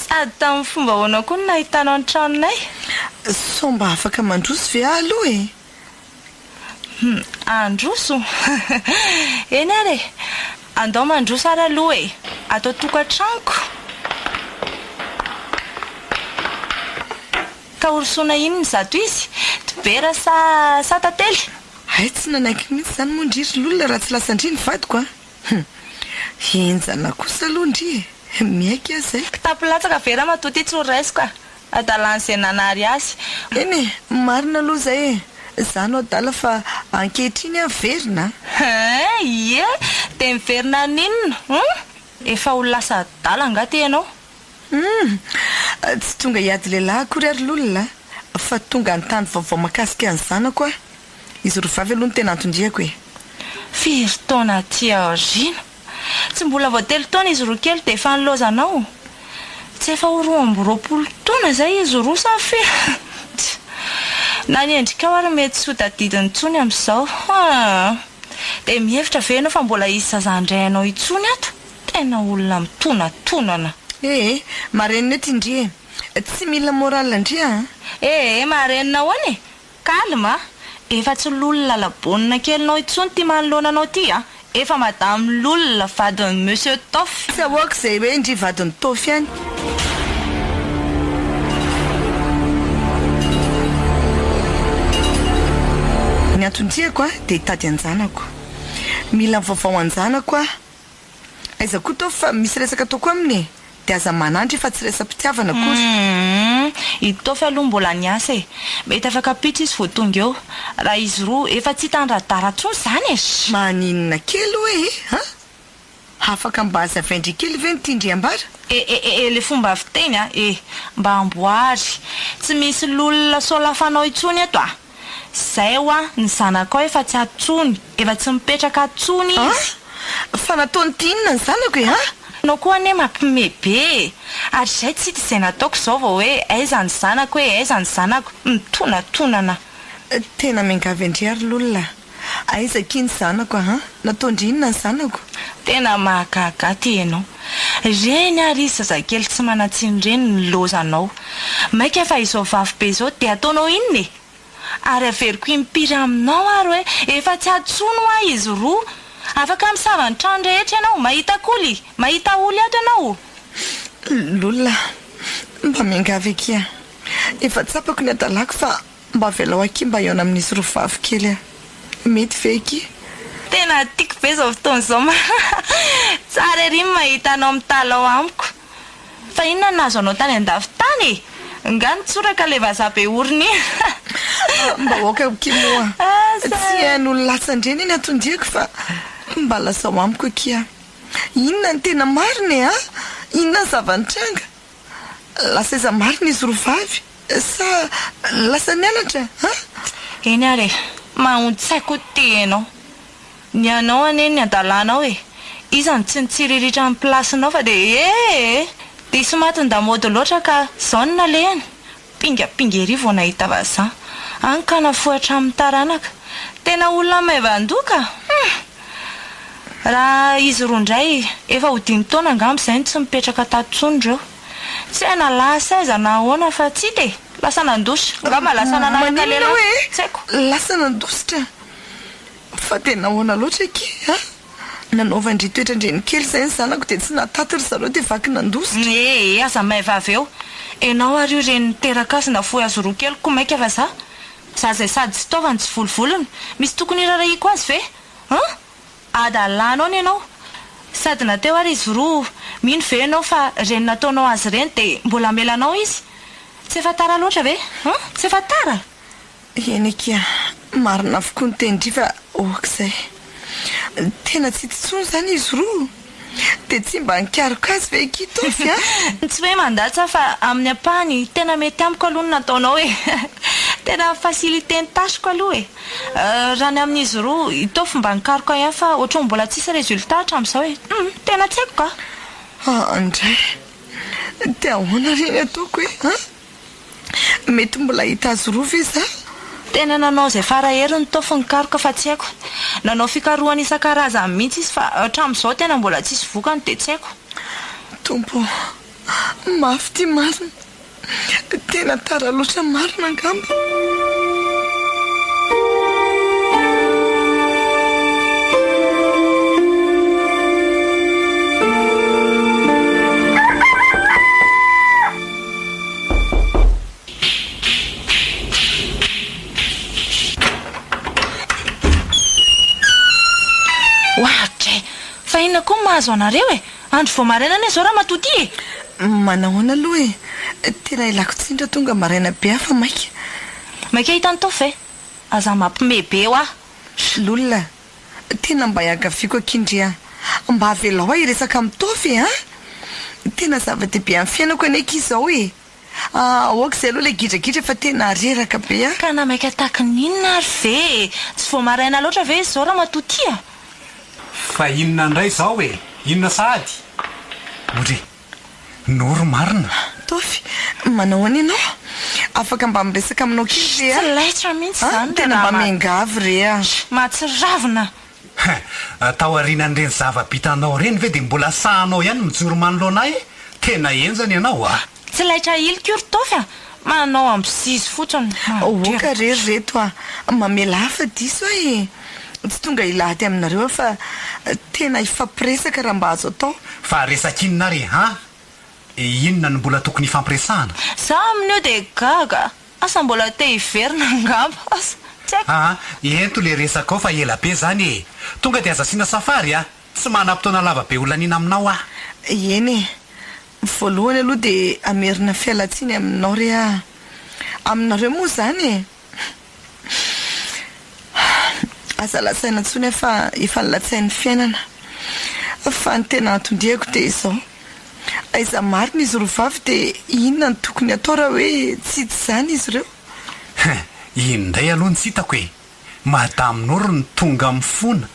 Sady tamin'ny fomba ahoana koa no nahitanao ny tranonay? Sao mba afaka mandroso ve aho aloha e? Hum, handroso? Eny ary e! Andao mandroso ary aloha e! Ato an-tokantranoko. Ka horosoana inona izato izy? Dibera sa sa tantely? Hay tsy nanaiky mihitsy izany moa ndry ry Lolona raha tsy lasa ndry ny vadiko a! Hum! Henjana kosa aloha ndry e! Miaiky aho izay. Kitapo latsaka ve ramatoa ity tsy ho raisiko a! Adalan'izay nanary azy. Eny e, marina aloha izay e! Za no adala fa ankehitriny aho verina a! Hein, ie! Dia miverina haninona? Hum! Efa ho lasa adala angaha ty ianao? Hum! Tsy tonga hiady lehilahy akory aho ry Lolona a! Fa tonga hanontany vaovao mahakasika ny zanako aho. Izy roa vavy aloha no tena anton-diako e! Firy taona aty aoriana? Tsy mbola vao telo taona izy roa kely dia efa nilaozanao? Tsy efa ho 22 taona izay izy roa sa firy? Tsia. Na ny endrikao ary mety tsy ho tadidiny intsony amin'izao. Haa. Dia mihevitra ve ianao fa mbola hisy zaza handray anao intsony ato? Tena olona mitonatonana. Ee, marenina eto i ndry e. Tsy mila morale ndry a. Ee, marenina ahoana e? Calme a! Efa tsy lolona labonina kelinao intsony ity manoloana anao ity a! Efa madame lolona vadin'i monsieur Toff. Tsy ahoako izay hoe ndry vadin'i Toff ihany. Ny anton-diako dia hitady an-janako. Mila ny vaovao an-janako aho. Aiza koa Toff fa misy resaka ataoko aminy e! Dia aza manandry fa tsy resa-pitiavana akory. Humm! I Toff aloha mbola niasa e! Mety afaka ampitso izy vao tonga eo. Raha izy roa efa tsy hitan'i Radara intsony izany e! Maninona kely hoe e! An! Afaka mba hazavain-dry kely ve ny tian-dry ambara? E e e le fomba fiteny a! E! Mba amboary! Tsy misy lolona sôlafanao intsony eto a! Zay hoa, ny zanakao efa tsy ato tsony, efa tsy mipetraka ato tsony izy. An! Fa nataony ty inona ny zanako e? An! Anao koa anie mampime be e! Ary zay tsy hita izay nataoko izao vao hoe aiza ny zanako e, aiza ny zanako? Mitonatonana. Tena miangavy an-dry ary lolona a! Aiza akia ny zanako a! An! Nataon-dry inona ny zanako? Tena mahagaga ty ianao. Reny ary izy zazakely tsy manan-tsiny ireny ny lozanao. Maika fa izao vavy be izao dia ataonao inona e? Ary averiko impiry aminao ary hoe efa tsy atsony hoa izy roa. Afaka misava ny trano rehetra ianao, mahita koly, mahita oly ato ianao. Lola, mba miangavy akia. Efa tsapako ny hadalako fa Mba avelao akia mba hihaona amin'izy roa vavy kely aho. Mety ve akia? Tena tiako be izao fotoana izao ma. Tsara ery ny mahita anao mitalaho amiko. Fa inona no nahazo anao tany andafy tany e? Nga nitsoraka ilay vazaha be orona iny? Mba aoka akia moa. Tsy hain'olona latsa-dreny iny anton-diako fa mba lazao amiko akia. Inona no tena marina e a? Inona ny zava-nitranga? Lasa aiza marina izy roa vavy? Sa lasa nianatra an? Eny ary e! Mahontsaiko ty enao. Ny anao anie ny adalanao e! Iza no tsy nitsiriritra ny place-nao fa dia ee! Diso matin-damaody loatra ka zao no nalehany. Pingapinga ery vao nahita vazaha. Any ka nafoy hatramin'ny taranaka. Tena olona maivan-doha ka! Hum! Raha izy roa indray, efa ho dimy taona angamba izay no tsy nipetraka tato intsony ireo. Tsy hay na lasa aiza na ahoana fa tsy hita e! Lasa nandositra. Angamba lasa nanaraka Maninona lehilahy. hoe Tsy haiko. lasa nandositra? Fa tena ahoana loatra akia a? Nanaovan-dry toetran-drenikely izay ny zanako dia tsy nahataty ry zareo dia vaky nandositra. Ee, aza maiva avy eo. Enao ary io reny niteraka azy nafoy azy roa kely ko maika fa za? Za zay sady tsy taovany tsy volovolony. Misy tokony hirarahiako azy ve? An? Adalanao ny anao. Sady na teo ary izy roa, mino ve ianao fa reny nataonao azy ireny dia mbola hamela anao izy? Tsy efa tara loatra ve? An? Tsy efa tara? Eny akia, marina avokoa ny tenin-dry fa ok izay. Tena tsy hita intsony izany izy roa? Dia tsy mba nikaroka azy ve akia Toffy a? Tsy hoe mandatsa fa amin'ny ampahany tena mety amiko aloha ny nataonao e! Tena facilité ny tâche-ko aloha e! Raha ny amin'izy roa, i Tofy mba nikaroka ihany fa ohatran'ny mbola tsisy résultat hatramin'izao e! Hum, tena tsy haiko ka! Andray! Dia ahoana re ny ataoko e? An? Mety mbola hahita azy roa ve za? Tena nanao izay fara heriny Tofy nikaroka fa tsy haiko. Nanao fikarohana isan-karazany mihitsy izy fa hatramin'izao tena mbola tsisy vokany dia tsy haiko. Tompo ô! Mafy ity marina. Tena tara loatra marina angamba. Oadray! Fa inona koa no mahazo anareo e? Andro vao maraina anie izao ramatoa ity e! Manahoana aloha e? Tena ilako tsiny raha tonga maraina be aho fa maika. Maika hahita an'i Tofa e! Aza mampime be hoa! Lolona, tena mba iangaviako akia ndry a! Mba avelao aho hiresaka amin'i Tofa e! An! Tena zava-dehibe amin'ny fiainako anie akia izao e! Aoka izay aloha ilay gidragidra fa tena reraka be aho. Ka na maika tahaka ny inona ary ve e! Tsy vao maraina loatra ve izao ramatoa ity a! Fa inona indray izao e! Inona sahady? Odry! Noro marina! Tofy, manao ahoana ianao? Afaka mba miresaka aminao kely ve aho? Tsy laitra mihitsy izany ry Tena mba ramatoa. miangavy re aho. Mahatsiravina! Hein! Taorianan'ireny zava-bitanao ireny ve dia mbola sahanao ihany mijoro manoloana ahy e? Tena henjana ianao a! Tsy laitra ilika io ry Tofy a! Manao ambizizy fotsiny. Aoka re ry reto a! Mamela ahy fa diso aho e! Tsy tonga hilahady aminareo aho fa tena hifampiresaka raha mba azo atao. Fa resaka inona ary e? An! Inona no mbola tokony hifampiresahana? Za amin'io dia gaga! Asa mbola te hiverina angamba asa tsy haiko. Aa, ento le resaka ao fa ela be zany e! Tonga de aza asiana safari a! Tsy manam-potoana lava be ho laniana aminao aho. Eny e! Voalohany aloha dia hamerina fialantsiny aminao re aho. Aminareo moa izany e! Aza latsaina intsony aho fa efa nilatsain'ny fiainana. Fa ny tena anton-diako dia izao. Aiza marina izy roa vavy dia inona no tokony hatao raha hoe tsy hita izany izy ireo? Hein, iny indray aloha no tsy hitako e! Madame Noro no tonga mifona,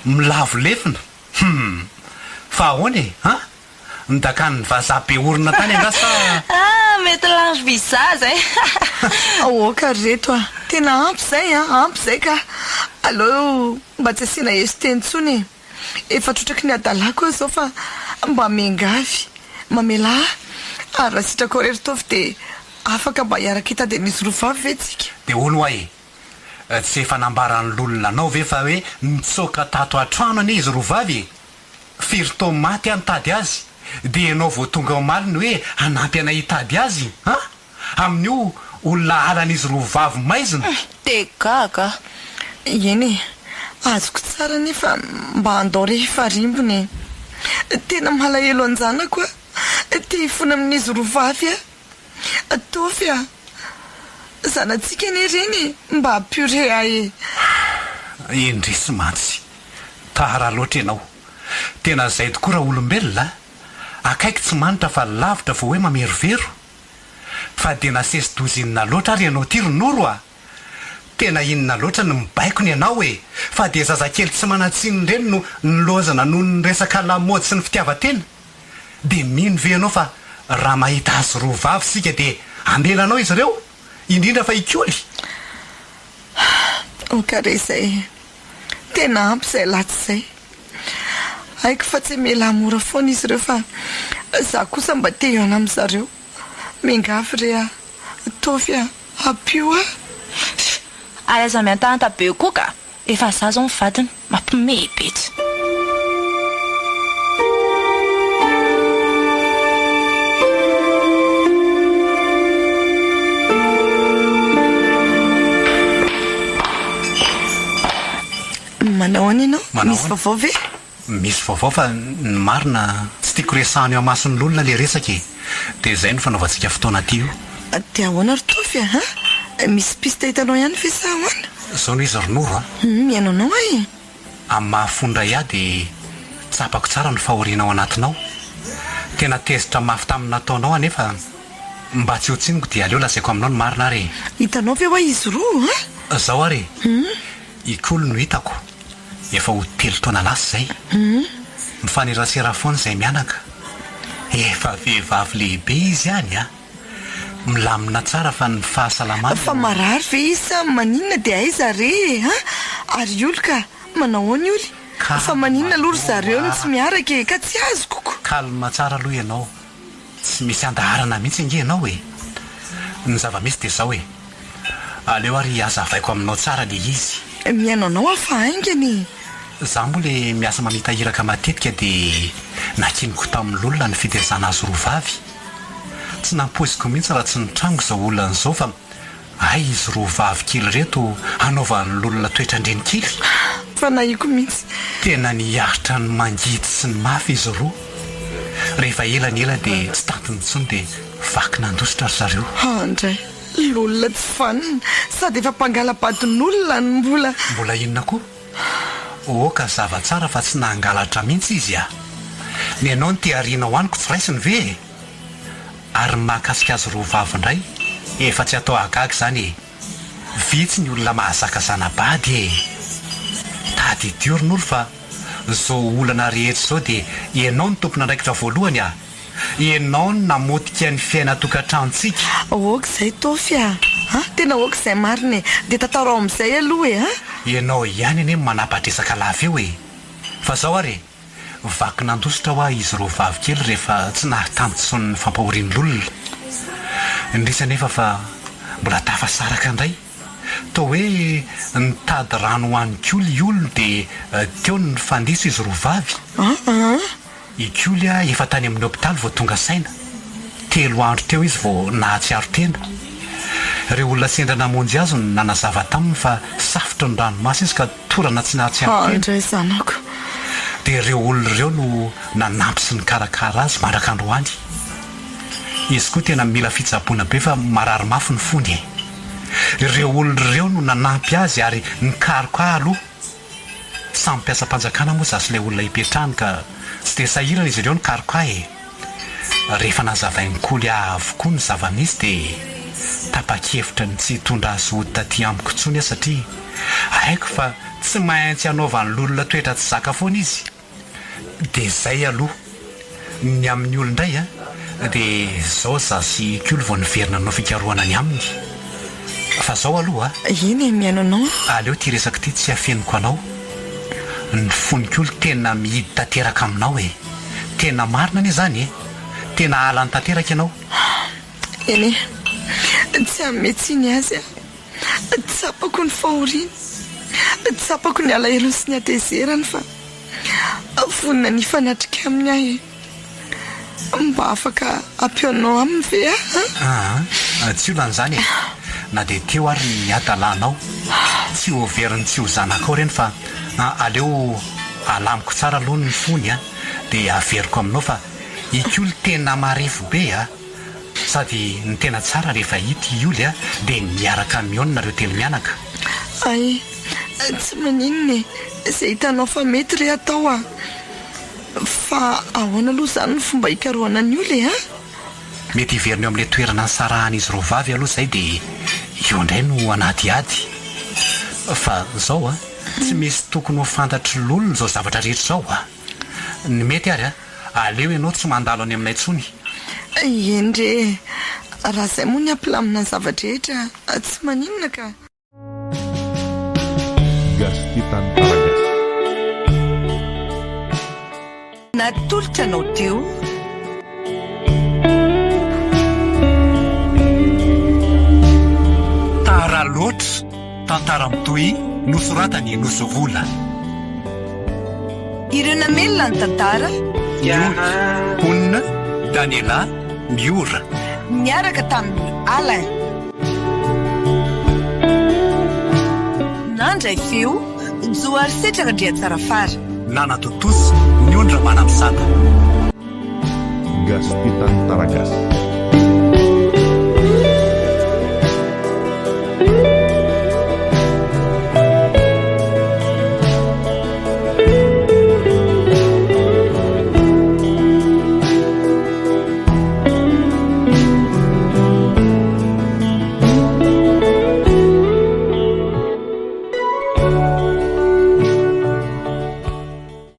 milavo lefona, hum! Fa ahoana e, an? Nidakan'ny vazaha be orona tany angaha sa? Ah, mety lange visa zay. Aoka ry reto a! Tena ampy izay an! Ampy izay ka! Aleo mba tsy asiana eso-teny intsony e! Efa trotraky ny hadalako aho izao fa mba miangavy, mamelà ahy, ary raha sitrakao re ry Taovy dia afaka mba hiaraka hitady an'izy roa vavy ve tsika? Dia hono hoa e! Tsy efa nambaran'i Lolona anao ve fa hoe nitsoaka tato an-trano anie izy roa vavy e? Firy taona maty aho nitady azy dia ianao vao tonga omaly ny hoe hanampy anay hitady azy an! Amin'io olona halan'izy roa vavy maizina. Dia gaga aho. Eny e, azoko tsara anefa mba andao re hifarimbona e. Tena malahelo an-janako aho, te hifona amin'izy roa vavy aho. Ataovy a! Zanatsika anie ireny e! Mba ampio re ahy e! Indrisy mantsy! Tara loatra ianao. Tena izay tokoa raha olombelona a! Akaiky tsy manitra fa lavitra vao hoe mamerovero. Fa dia nasesy dozinina loatra ary ianao ity ry Noro a! Tena inona loatra no mibaiko ny anao e! Fa dia zazakely tsy manan-tsiny ireny no nilaozana noho ny resaka lamaody sy ny fitiavan-tena. Dia mino ve ianao fa raha mahita azy roa vavy isika dia hamela anao izy ireo? Indrindra fa i Koly? Ok re izay e! Tena ampy izay latsa izay. Haiko fa tsy hamela ahy mora foana izy ireo fa za kosa mba te hihaona amin-dry zareo. Miangavy re aho. Ataovy a! Ampio aho! Fff! Ary aza mihantahanta be koa ka! Efa za zao ny vadiny, mampiomehy be tsy. Manao ahoana ianao? Manao Misy ahoana? vaovao ve? Misy vaovao fa ny marina tsy tiako resahana eo amason'ny olona le resaka e! Dia izay no fanaovantsika fotoana aty io. Dia ahoana ry Toffy a? Misy piste hitanao ihany ve sa ahoana? Izao no izy ry Noro a! Hum, mihaino anao aho e! Amin'ny maha fondray ahy dia tsapako tsara ny fahoriana ao anatinao. Tena tezitra mafy tamin'ny nataonao aho nefa. Mba tsy ho tsiniko dia aleo lazaiko aminao ny marina ary e. Hitanao ve hoa izy roa an? Zao ary e. I Kolo no hitako. Efa ho telo taona lasa izay. Mifanerasera foana izay mianaka. Efa vehivavy lehibe izy any an. Milamina tsara fa ny fahasalamany Fa marary ve izy sa maninona dia aiza re e an? Ary i Oly ka, manao ahoana i Oly? Fa maninona aloha ry zareo no tsy miaraka e? Ka tsy azoko ko. Calme tsara aloha ianao. Tsy misy andaharana mihitsy ange ianao e! Ny zava-misy dia izao e! Aleo ary hazavaiko aminao tsara le izy. Mihaino anao aho fa haingana e! Za moa le miasa mamita iraka matetika dia nakiniko tamin'ny lolona ny fitezana azy roa vavy. Tsy nampoiziko mihitsy raha tsy nitranga izao olana izao fa Hay izy roa vavy kely ireto hanaovan'ny lolona toetran-dreny kely. Fanahiko mihitsy. Tena niaritra ny mangidy sy ny mafy izy roa. Rehefa ela ny ela dia tsy tantiny intsony dia vaky nandositra ry zareo. Andray, lolona tsy vanona, sady efa mpangala-badin'olona no mbola. Mbola inona koa? Oka zava-tsara fa tsy nangalatra mihitsy izy a! Ny anao ny te harianao amiko tsy raisiny ve e? Ary ny mahakasika azy roa vavy indray, efa tsy atao hahagaga izany e! Vitsy ny olona mahazaka zana-bady e! Tadidio ry Noro fa zao olana rehetra izao dia ianao no tompon'andraikitra voalohany a! Ianao no namotika ny fiainan-tokantranontsika. Ok izay Tofy a! A! Tena ok izay marina e! Dia tantarao amin'izay aloha e! A! Ianao ihany anie no manapa-dresaka lava eo e! Fa zao ary e! Vaky nandositra hoa izy roa vavy kely rehefa tsy nahatanty intsony ny fampahorian'olona. Indrisy anefa fa mbola tafasaraka indray. Toa hoe nitady rano ho an'i Koly i Oly dia teo no nifandiso izy roa vavy. I Koly efa tany amin'ny hopitaly vao tonga saina. Telo andro teo izy vao nahatsiaro tena. Ireo olona sendra namonjy azy no nanazava taminy fa safotry ny ranomaso izy ka torana tsy nahatsiaro tena. Andray zanako. Dia ireo olona ireo no nanampy sy nikarakara azy mandraka androany. Izy koa tena mila fitsaboana be fa marary mafy ny fony e. Ireo olona ireo no nanampy azy ary nikaroka ahy aloha. Samy mpiasam-panjakana moa za sy ilay olona ipetrahany ka tsy dia sahirana izy ireo nikaroka ahy e. Rehefa nazavain'i Koly ahy avokoa ny zava-nisy dia tapa-kevitra ny tsy hitondra azy hody taty amiko intsony aho satria haiko fa tsy maintsy hanaovan'ny lolona toetra tsy zaka foana izy. Dia izay aloha. Ny amin'ny olona indray an, dia izao za sy Koly vao niverina nanao fikarohana ny aminy. Fa izao aloha a. Eny e, mihaino anao aho. Aleo ity resaka ity tsy afeniko anao. Ny fon'i Koly tena mihidy tanteraka aminao e. Tena marina anie izany e! Tena halany tanteraka ianao. Eny e, tsy hanome tsiny azy aho. Tsapako ny fahoriany, tsapako ny alahelony sy ny hatezerany fa vonona ny hifanatrika aminy aho e. Mba afaka ampihaonao aminy ve aho an? Aa, tsy olana izany e! Na dia teo ary ny hadalanao, tsy ho veriny tsy ho zanakao ireny fa aleo alamiko tsara aloha ny fony an! Dia averiko aminao fa i Koly tena marefo be a! Sady ny tena tsara rehefa hita i Oly a dia miaraka mihaona nareo telo mianaka. Hay, tsy maninona e! Izay hitanao fa mety re atao a! Fa ahoana aloha izany ny fomba hikarohana an'i Oly e a? Mety hiverina eo amin'ilay toerana nisarahan'izy roa vavy aloha izay dia eo indray no hanadihady. Fa izao a, tsy misy tokony ho fantatr'i Lolo izao zavatra rehetra izao a! Ny mety ary a, aleo ianao tsy mandalo any aminay intsony. Eny re e! Raha izay moa ny hampilamina ny zava-drehetra, tsy maninona ka! Gasy tia tantara gasy. Natolotra anao teo. Tara loatra, tantara mitohy nosoratan'i Nosy Vola. Ireo namelona ny tantara. Niory, Honina, Daniela, Miora. Niaraka tamin'i Alain. Nandray feo, Johary Setra Randriantsarafara. Nanatontosa, Ny Ondry Ramanamisata. Gasy tia tantara gasy.